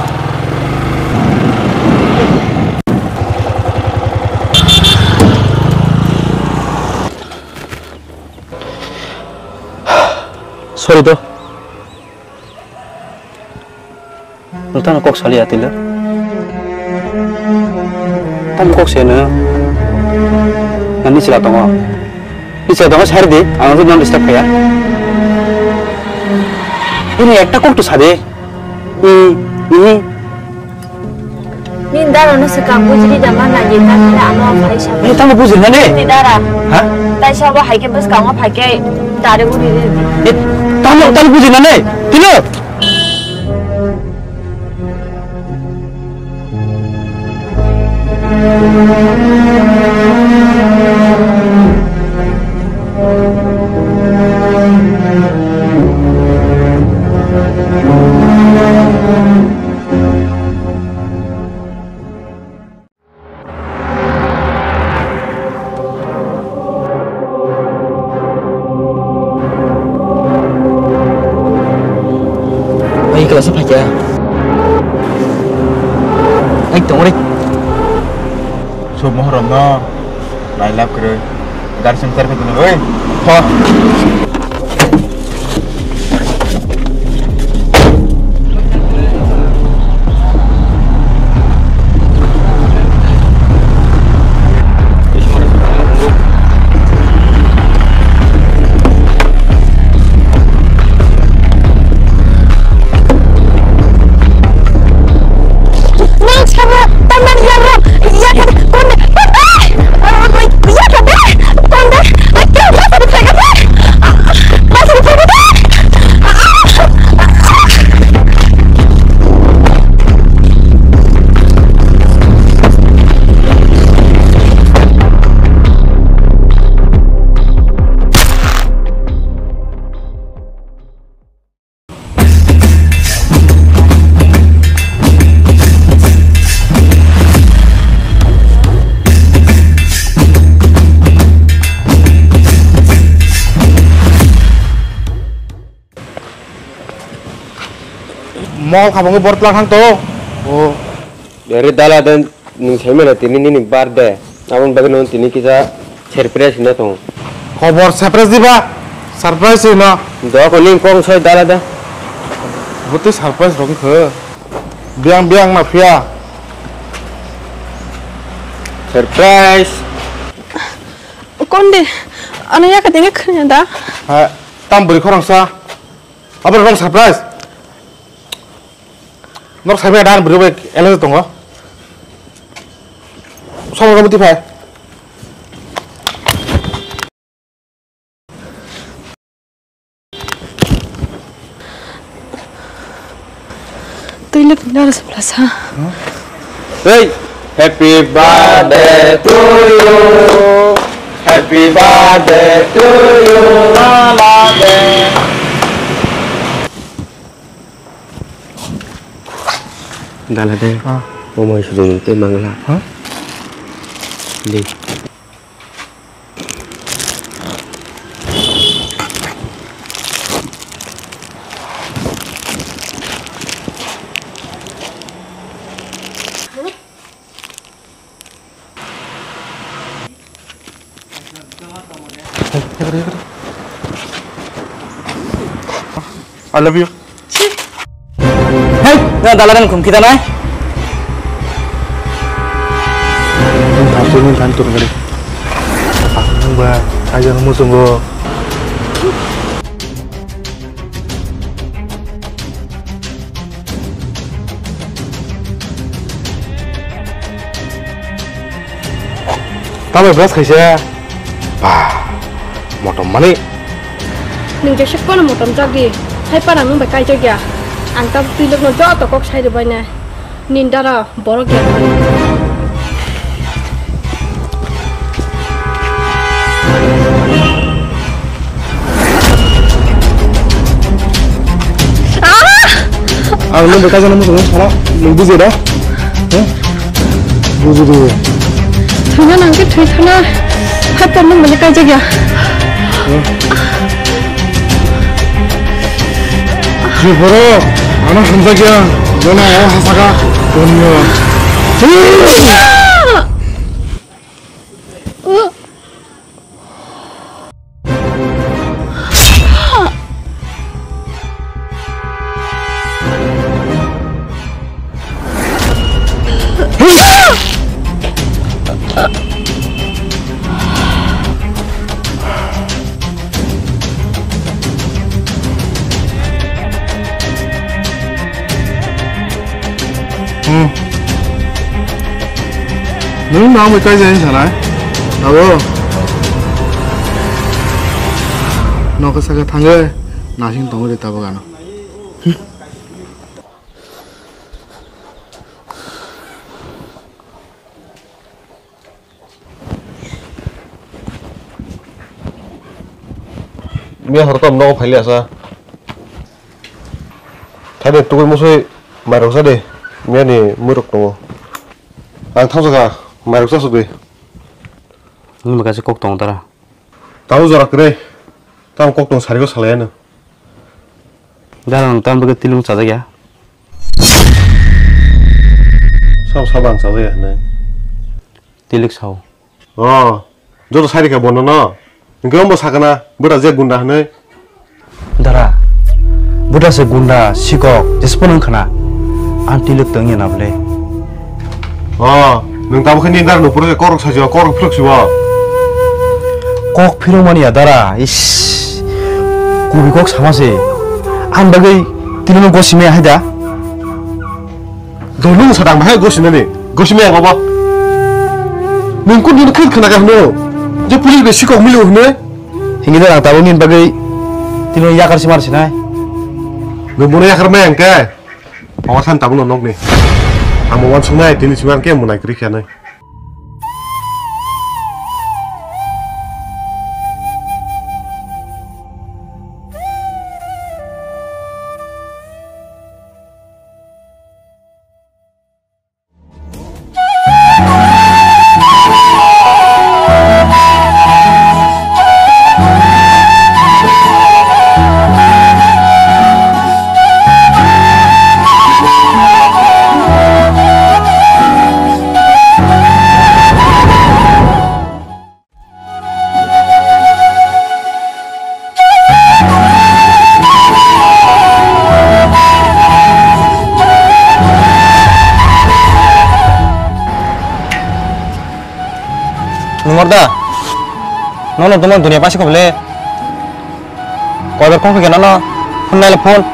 Sorry to. Nwng tamo kok saliya tilo. Tamo kok se nwng. Nani sila tongo. Ni sila tongo sari di. Ang tu non disturb kaya. Ini ekta kok tu sade. Ini, ini. Ni dara no se kang bujiri da mana ye ta kira ano phai sa. Ni tamo bujiri na ne? Ni dara. Ha? Tai sa bo hai ke bus kang o phai ke dare bujiri. Eh, tamo, tamo bujiri na ne? Tilo. Ai, kelas apa ya? Ai, tong, Rik. Sob mohrom no, nailap kere. Gari sing ter ketu, oi. Ho. Nang sama teman yang ro, ya kan, kau ni, eh, eh, ya kan, eh, kau ni, eh, kau ni, masa depan kau ni, masa depan kau ni. Mol khabangwi bor twlang thang to. O. Ere dala den, nwng sai mano tini nini birthday. Aboni bagwi nwng tini kisa surprise hwnna tongo. Khobor surprise diba? Surprise hwno. Doko nini kok soi dala da. Bwtwi surprise rok wngkha. Biang biang ma phiya. Surprise. Konde, ano yaka denge khanya da? Ha, tam bwrwi khorang sa. Abo rong surprise. Nok sai maya dan bwrwi bai elai tongo. Somo muti phai. Twi le twi le aro se plasa. Hey, happy birthday to you. Happy birthday to you. La la de. Dala de. Ah. Omai sujung te mangla. Ha? Di. I love you. Hei, nang dalaran khum kita nai. Nang thantu, nang thantu nang kali. Nang ba, aja nang musungo. Tamo brush khaisa. Ba, motom mani. Nwng jesa kono motom jagdi, hai para nwng bai kaijak ya. Ang tabuk twi lokno joto kok sai rwbainai. Nini dara borok ya. Ang nwng bai kaijak nang muchung sala, nwng bujio da? Huh? Bujio de. Thwina nang khe thwi thana. Hai porno mani kaijak ya. Juboro, ano hamjak ya. Jono o hasaka. Porno. Hmm. Nwng no amwi kaijak hinwi sanai? Abo. Nokha saka thangwi nasing tongwi ri tabuk ano. Miya hor tam nogo phaili asa. Thaide tugui musui mairok sa de. Miya ni muirok tongo. Ang thangsa kha mairok sa sugui. Nini kaisa kok tongo tara. Tamo jora kwrwi. Tamo kok tong sari ko salai ano. Dara nang tam bagwi tilung chajak ya. Sabo sabo ang chajak ya hinwi. Tilik sao. O, joto sai rikha bono no. Hingke ombo sakana, bwta je gunda hinwi. Dara, bwta se gunda, sikok, jespo nang khana. Ang tilik tong ya na bwle. O, nwng tamo khe ni dara nupuro khe korok sajio, korok phirok sibo. Kok phirok mani ya dara, is. Kubi kok sama se. Ang bagwi tilik no gosi me hai da. Dolung sadang bahai gosinani, gosimi ang obo. Nung kun dini khut khna kahno, je police bai sikok mili hwnwi. Hingi da ang tabuk nini bagwi tini yakar si mar sinai. Nung bono yakar mai ang khe, obo san tabuk no nokni. Ang mo wan sungnai tini simi ang khe munai kwrwi khe nai. Nungor da? Nono tongma dunia pasi kobole. Koibar kok khe nono phone naile phone.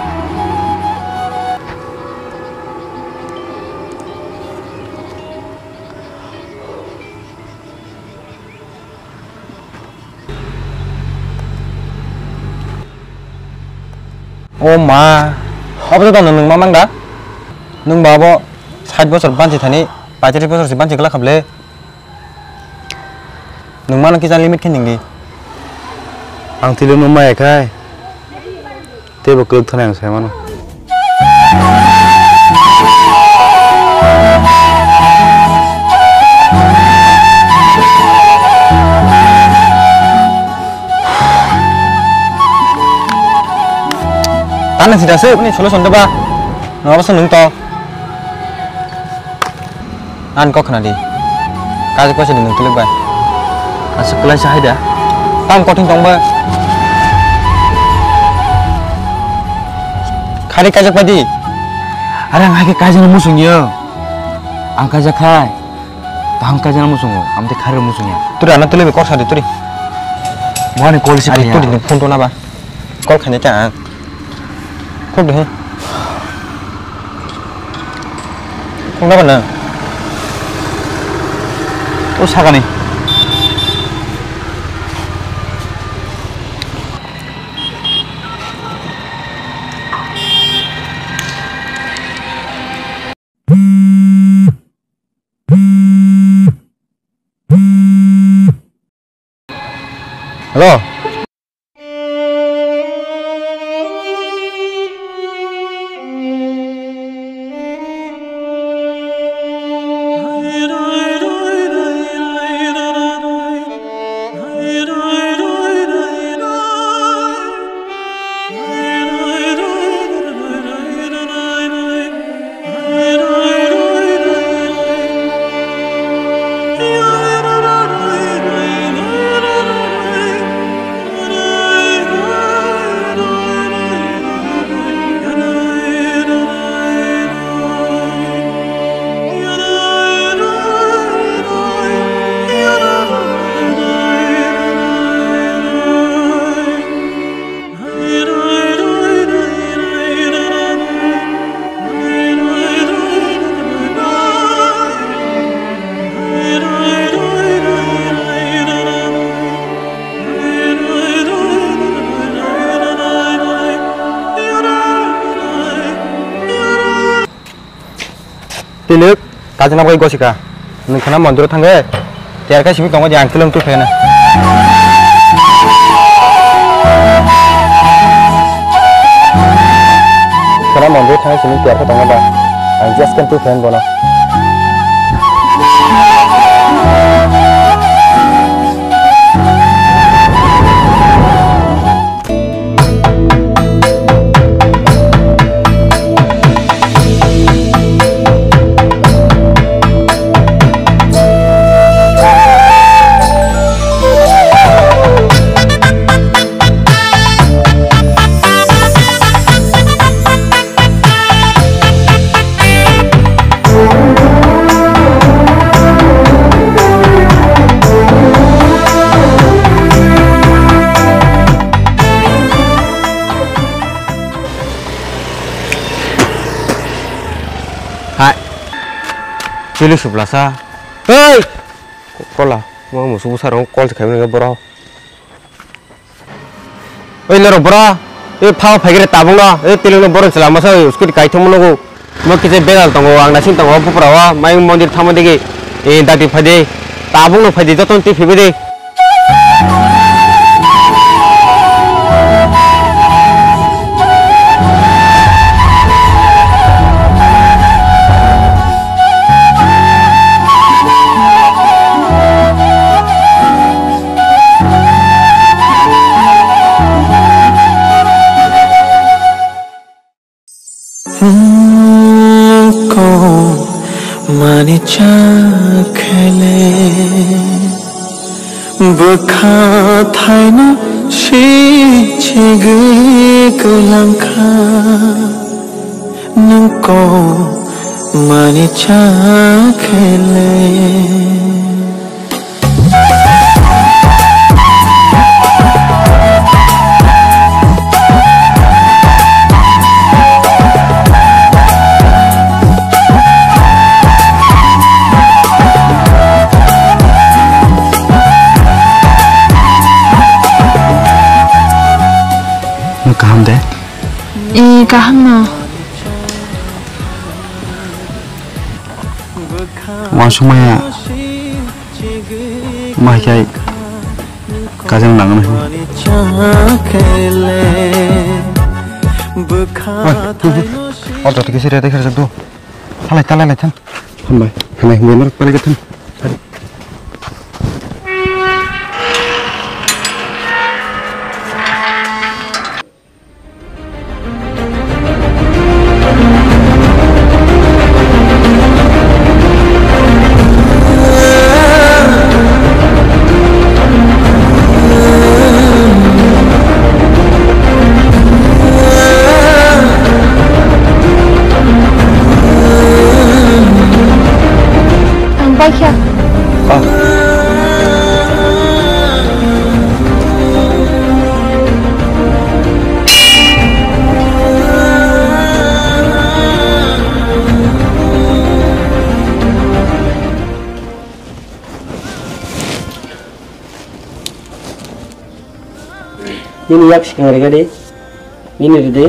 O ma, obo to nwng ma mang da? Nwng ba abo sait bochor banchi thani, paitris bochor se banchi glak kha bwle. Nwng mano kisa limit khe ningdi. Ang twi lwngno maya khai. Teibo kwrwk thani ang sai mano. Tani sida se, ini solution deba. Nabo se nung to. An kok khna di. Kajak paisa di nung tulik bai. Aswk kwlaisa hai da. Tam kothing tong ba. Khari kajak pai di. Are ang hai khe kaijak no musung yo. Ang kaijak khai. Tang kaijak no musung o. Am te khari musung ya. Turi ana tulik bai kok sa di turi. Buhani call si phai ya. Turi ni phone to na ba. Call khainai ta ang. Khuk de he. Khuk na ba na. O sakani. Hello. Tilik, kajna bai gosika. Nwng khana mondir o thangwi, tiyar khe simi tongo di ang twilwng twi phaina. Khana mondir o thangwi simi tiyar khe tongo da. Ang jesken twi phaina bono. Hai. Chili sublasa. Hei! Kola, mo musu busa rong kol se khaimani borok. Oi norok bro, e phao phaigre tabukno, e telengno borok chwla masa scooty kaithom nugo. Mo kisa bedal tongo, ang naising tongo, bupra o, mayung mondir thamo digi, e dati phaidi, tabukno phaidi, jotono twi phaibai di. Ko mani chakhele bwkha thaino si chigwi kwlangkha. Nwng ko mani chakhele. Nwng kaham de? E, kaham no. Uansukmaya, ma hai khe kajang nangno hino. Oi, tu, tu. Auto tike sire dekhe jak tu. Halai, talai lai than. Hambai. Hambai, hambai, norok palai than. Ang baikha. Nini yak swkang rega di. Nini ride.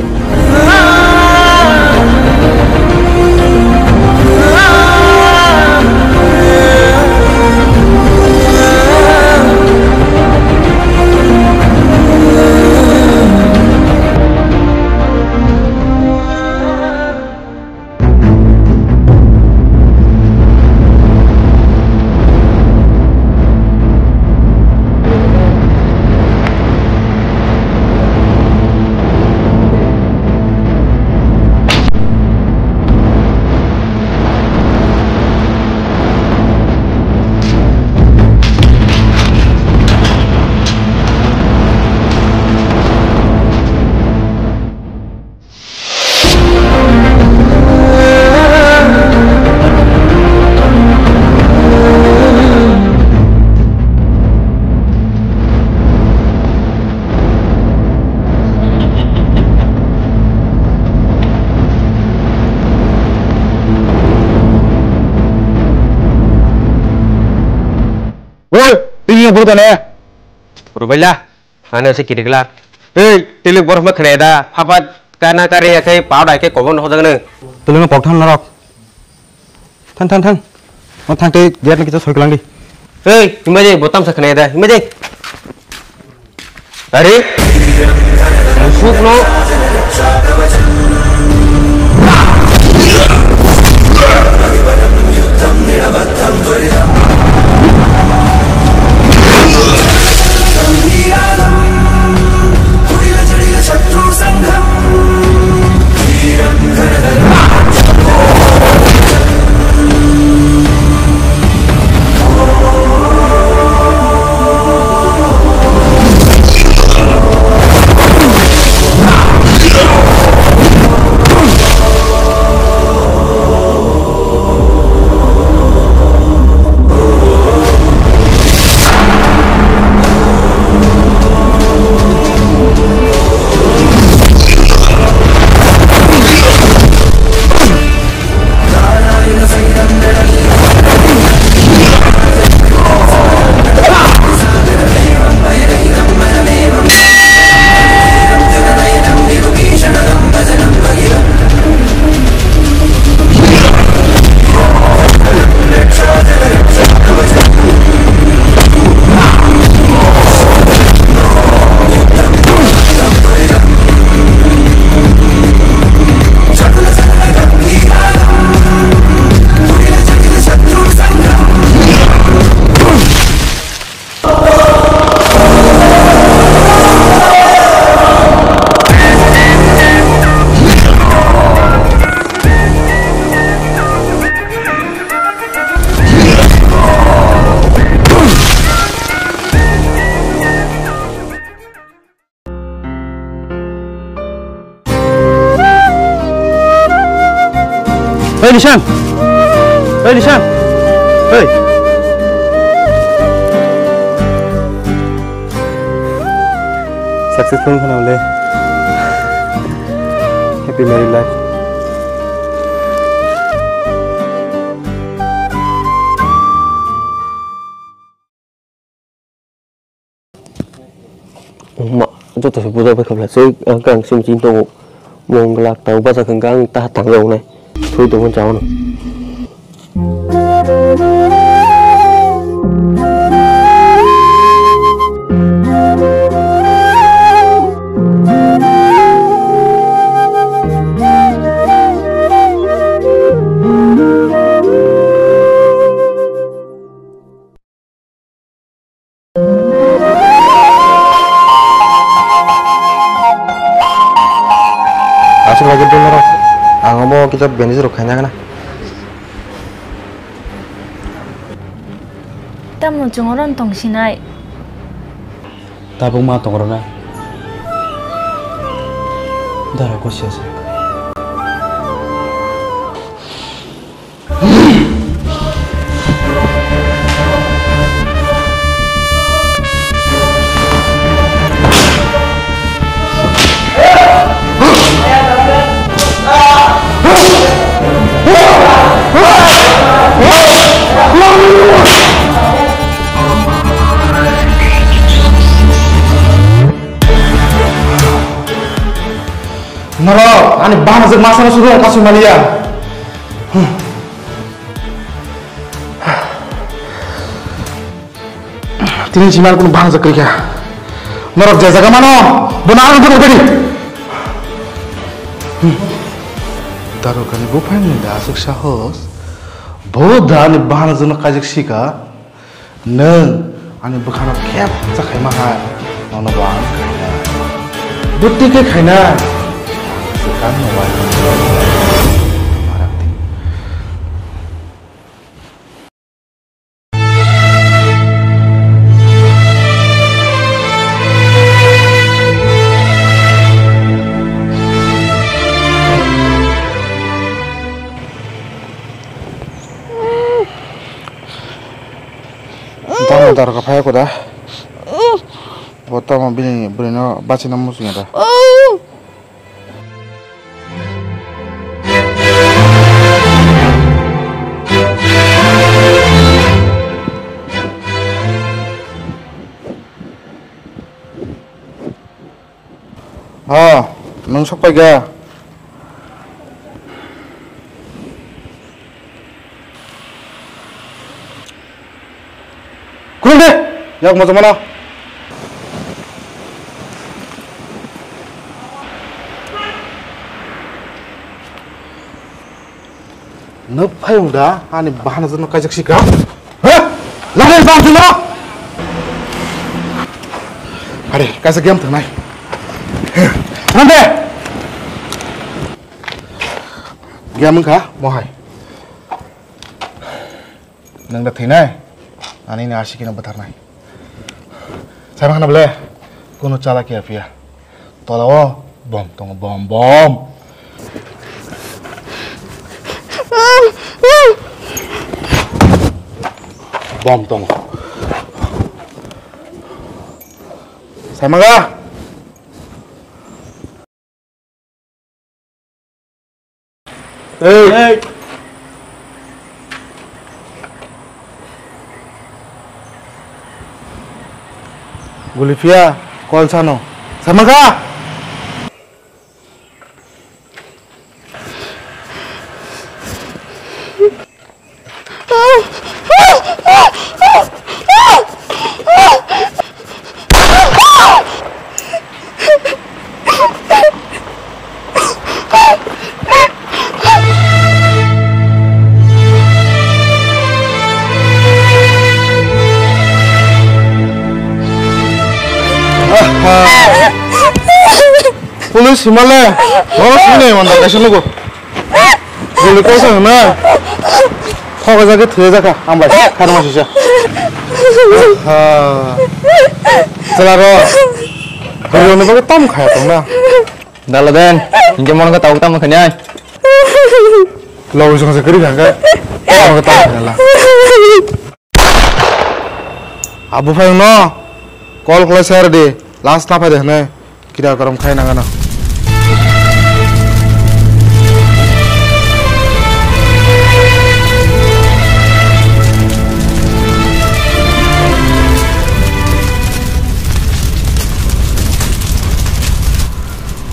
Oi, tini yang buru tane. Rubaila. Ano se kirikla. Ei, tilik borok ma khne da. Phapat kana kare ya khai pau dai ke kobon hojak ne. Tilik no pok tham norok. Thang, thang, thang. O thang tei gate no kisa soi kwlang di. Ei, himba de, bo tamsa khwnaya da, himba de. Are? Musuk no. Oi, Nishan! Oi, Nishan! Oi! Successful khana le. Happy married life. Wngma, joto se buja bai khamla se, ang khe ang simi chini tongo. Mongla tang bacha khe ang ta tang rok nai. Thwi tongmani chao no. Aswk lagi dul norok. Ang omo kisa bandage rok khaina gana. Tamo chwng oro tong sinai. Tabuk ma tong rwna. Dara ko siya se. Norok ani bana jwk masa no sudo kasui maliya. Tini siman kunu bana jwk kwrwi kha. Norok je jaga mano, bono ang bono bedi. Darokani buphangni da aswk sahos. Bo da ani bana jwk no kaijak sika. Nwng ani bwkhano kebsa khaima hai, nono bo ang khainai. Bwtwi khe khainai. Swkang no wai. Marak di. Tamo darkar phai ko da. Bo tamo bini bwrwino bachina muchungya da. O, nwng sok paikha? Tong de, yak mo jamano. Nuk phai unda, ani bahana jono kaijak sika. He? Lagai bang tino. Are, kaisa game thangnai. Nande. Game wngkha, mohai. Nwng da thwinai? Ani ni R C K no bwtharnai. Sai ma khna bole? Kuno chala kiya phiya. Tola o bom tongo, bom, bom. Bom tongo. Sai ma ga? Ei. Ei. Guli phiya, kol sano. Samaka! Police himale, bono sini manda kaisa nugo. Guli kosa hwnna. Khoga jagwi thwiya jakha, ang bai kharma sisa. Ha. Chala ro. Guli ni bagwi tam khaya tongna. Dala den, hinkhe mon khe tabuk tamo khani ai. Logi song se kiri khangkhe, mon khe tam khani la. Abu phai no, call khlai sar di, last na phai de hne. Kira korom khai nangano.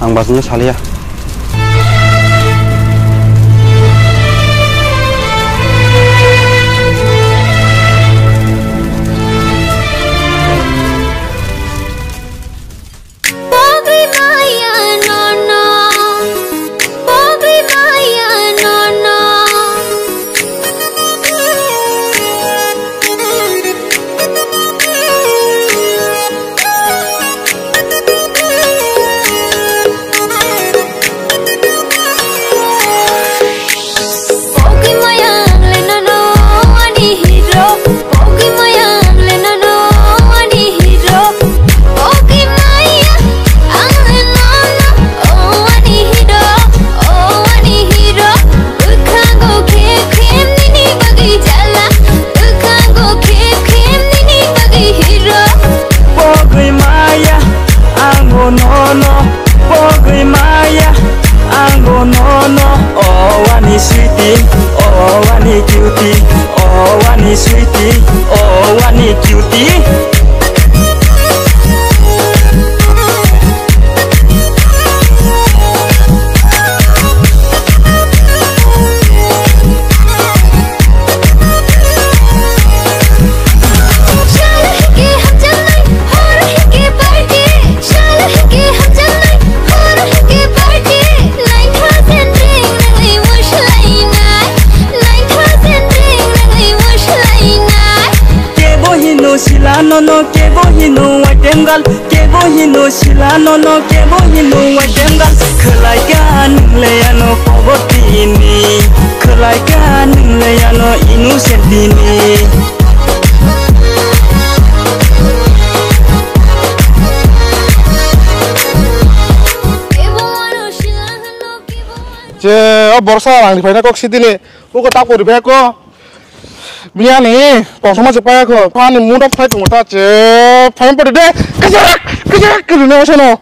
Ang basingno saliya. Pogwi maya nono, pogwi maya nono. Pogwi maya ang le nono ani hero. Pogwi maya ang le nono ani hero. Pogwi maya ang le nono, o ani hero, o ani hero. Bwkhango khem khem nini bagwi jala. Bwkhango khem khem nini bagwi hero. Pogwi maya ang o nono. Pogwi maya ang o nono, o ani sweetie, o ani cutie, o ani sweetie, o ani cutie. Kebo hino sila nono, kebo hino waitenggal, kebo hino sila nono, kebo hino waitenggal. Khwlai ka nwngle ano poverty ni, khwlai ka nwngle ano innocent ni. Je, o borsa rang ni phaina kok sidini, uko tap kori beko. Biyani, kongsoma se paya kho, ani muda phai tongo ta che, phai pore de, kajak, kajak, kiri no sono.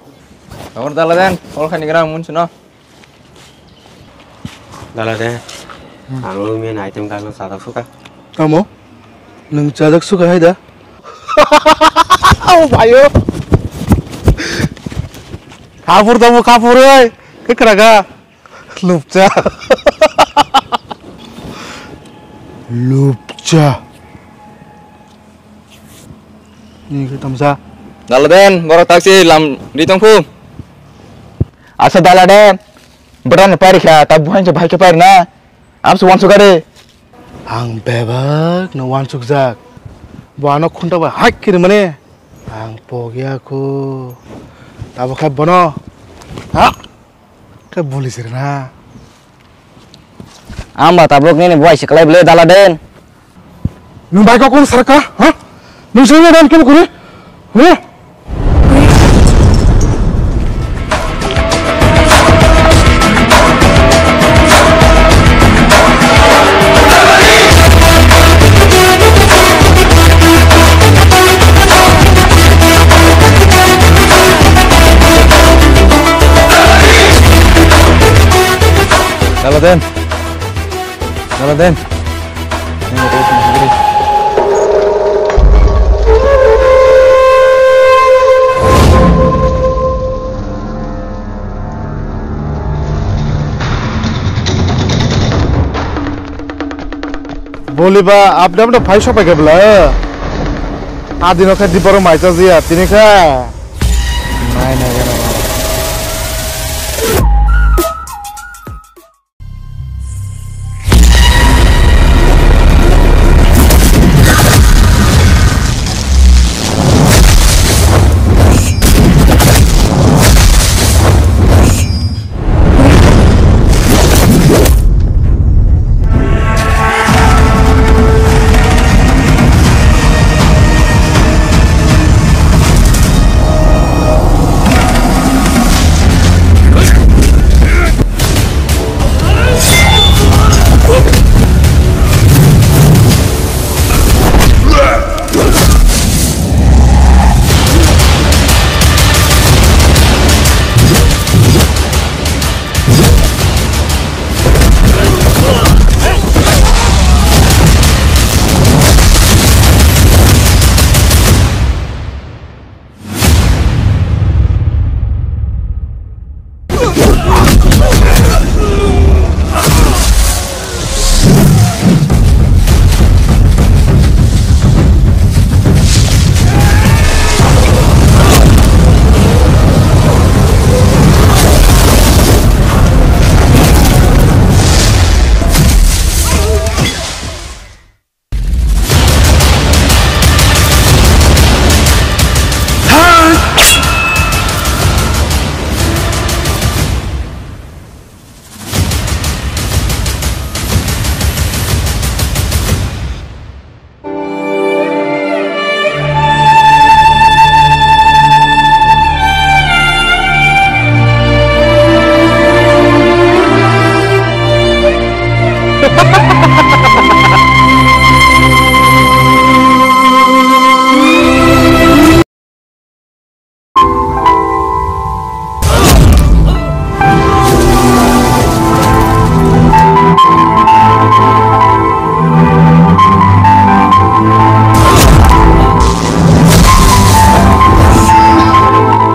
Or dala den, or khani gram mun suno. Dala de. Hmm. Ang lo men item kagno chajak suka. Tamo? Nwng chajak suka hai da? O bhayo. Kapur tamo kapur oi. Kekra ga. Lupcha. Lupcha. Ni khe tamsa. Daladen, borok taksi lam ri tong phu. Asa Daladen, bwrani pari kha, ta buhan se bahai khe pari na. Abse wansukare. Ang bebak no wansukjak. Bo ano khunta bai hak kiri mane. Ang pogya ko. Tabo khai bono. Ha? Khe buli sir na. Amba tabuk nini buai siklai bwle Daladen. Nwng bai kok kung sarka, ha? Nwng sini dan kemu kuri? Huh? Daladen. Daladen. Boliba, apni apni phai sopai khe bwla. Adino khe diboro mai cha jia, tini khe. Nai, nai, nai, nai.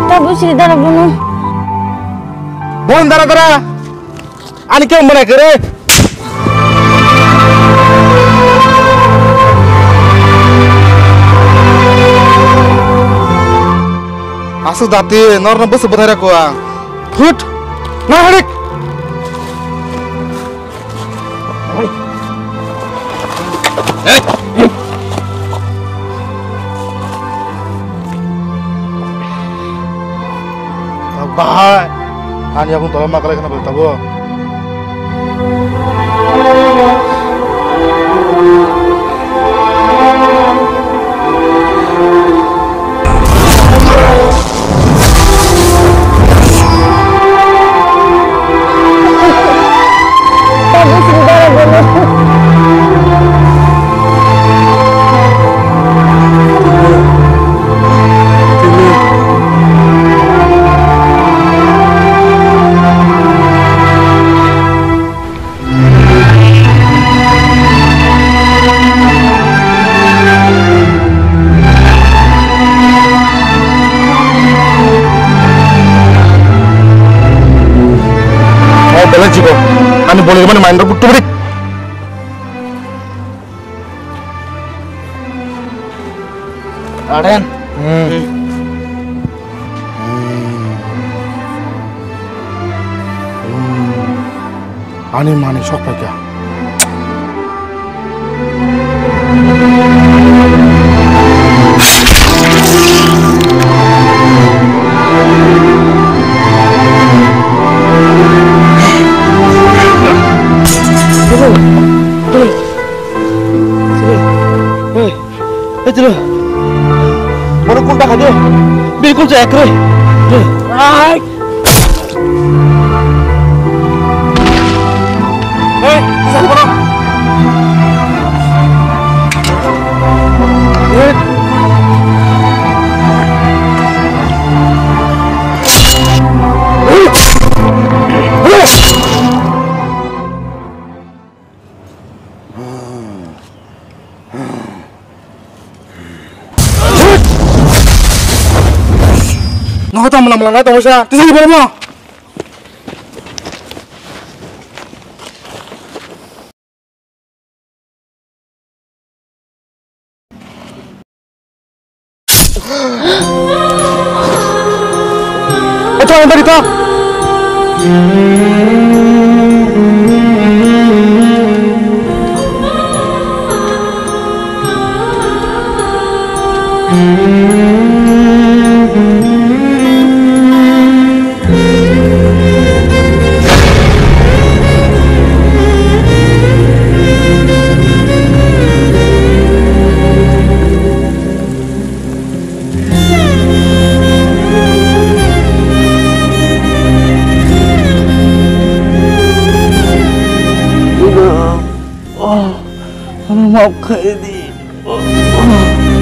Tabuk siri dara bono. Bon dara dara. Ani khe mwnai khe re. Aswk dati norno bwswk bwthai rw kho ang. Thut! Nang harik! Bahai, ani yakung toloma kalai khana bai tabuk. Oh, belai jigo. Ani bolai mani main rok buttu brik. Aden, Ani manwi sok paikha. Hey, chalo. Borok kung ta kha de. Bilkul jaya kwrwi. Ai. Hey, kisa borok. Hey. Nogo tamo lamla na tongsa, tisa ni bormo. Ito ang dito. Ina, oh, ano maaf khaidi. Oh, oh.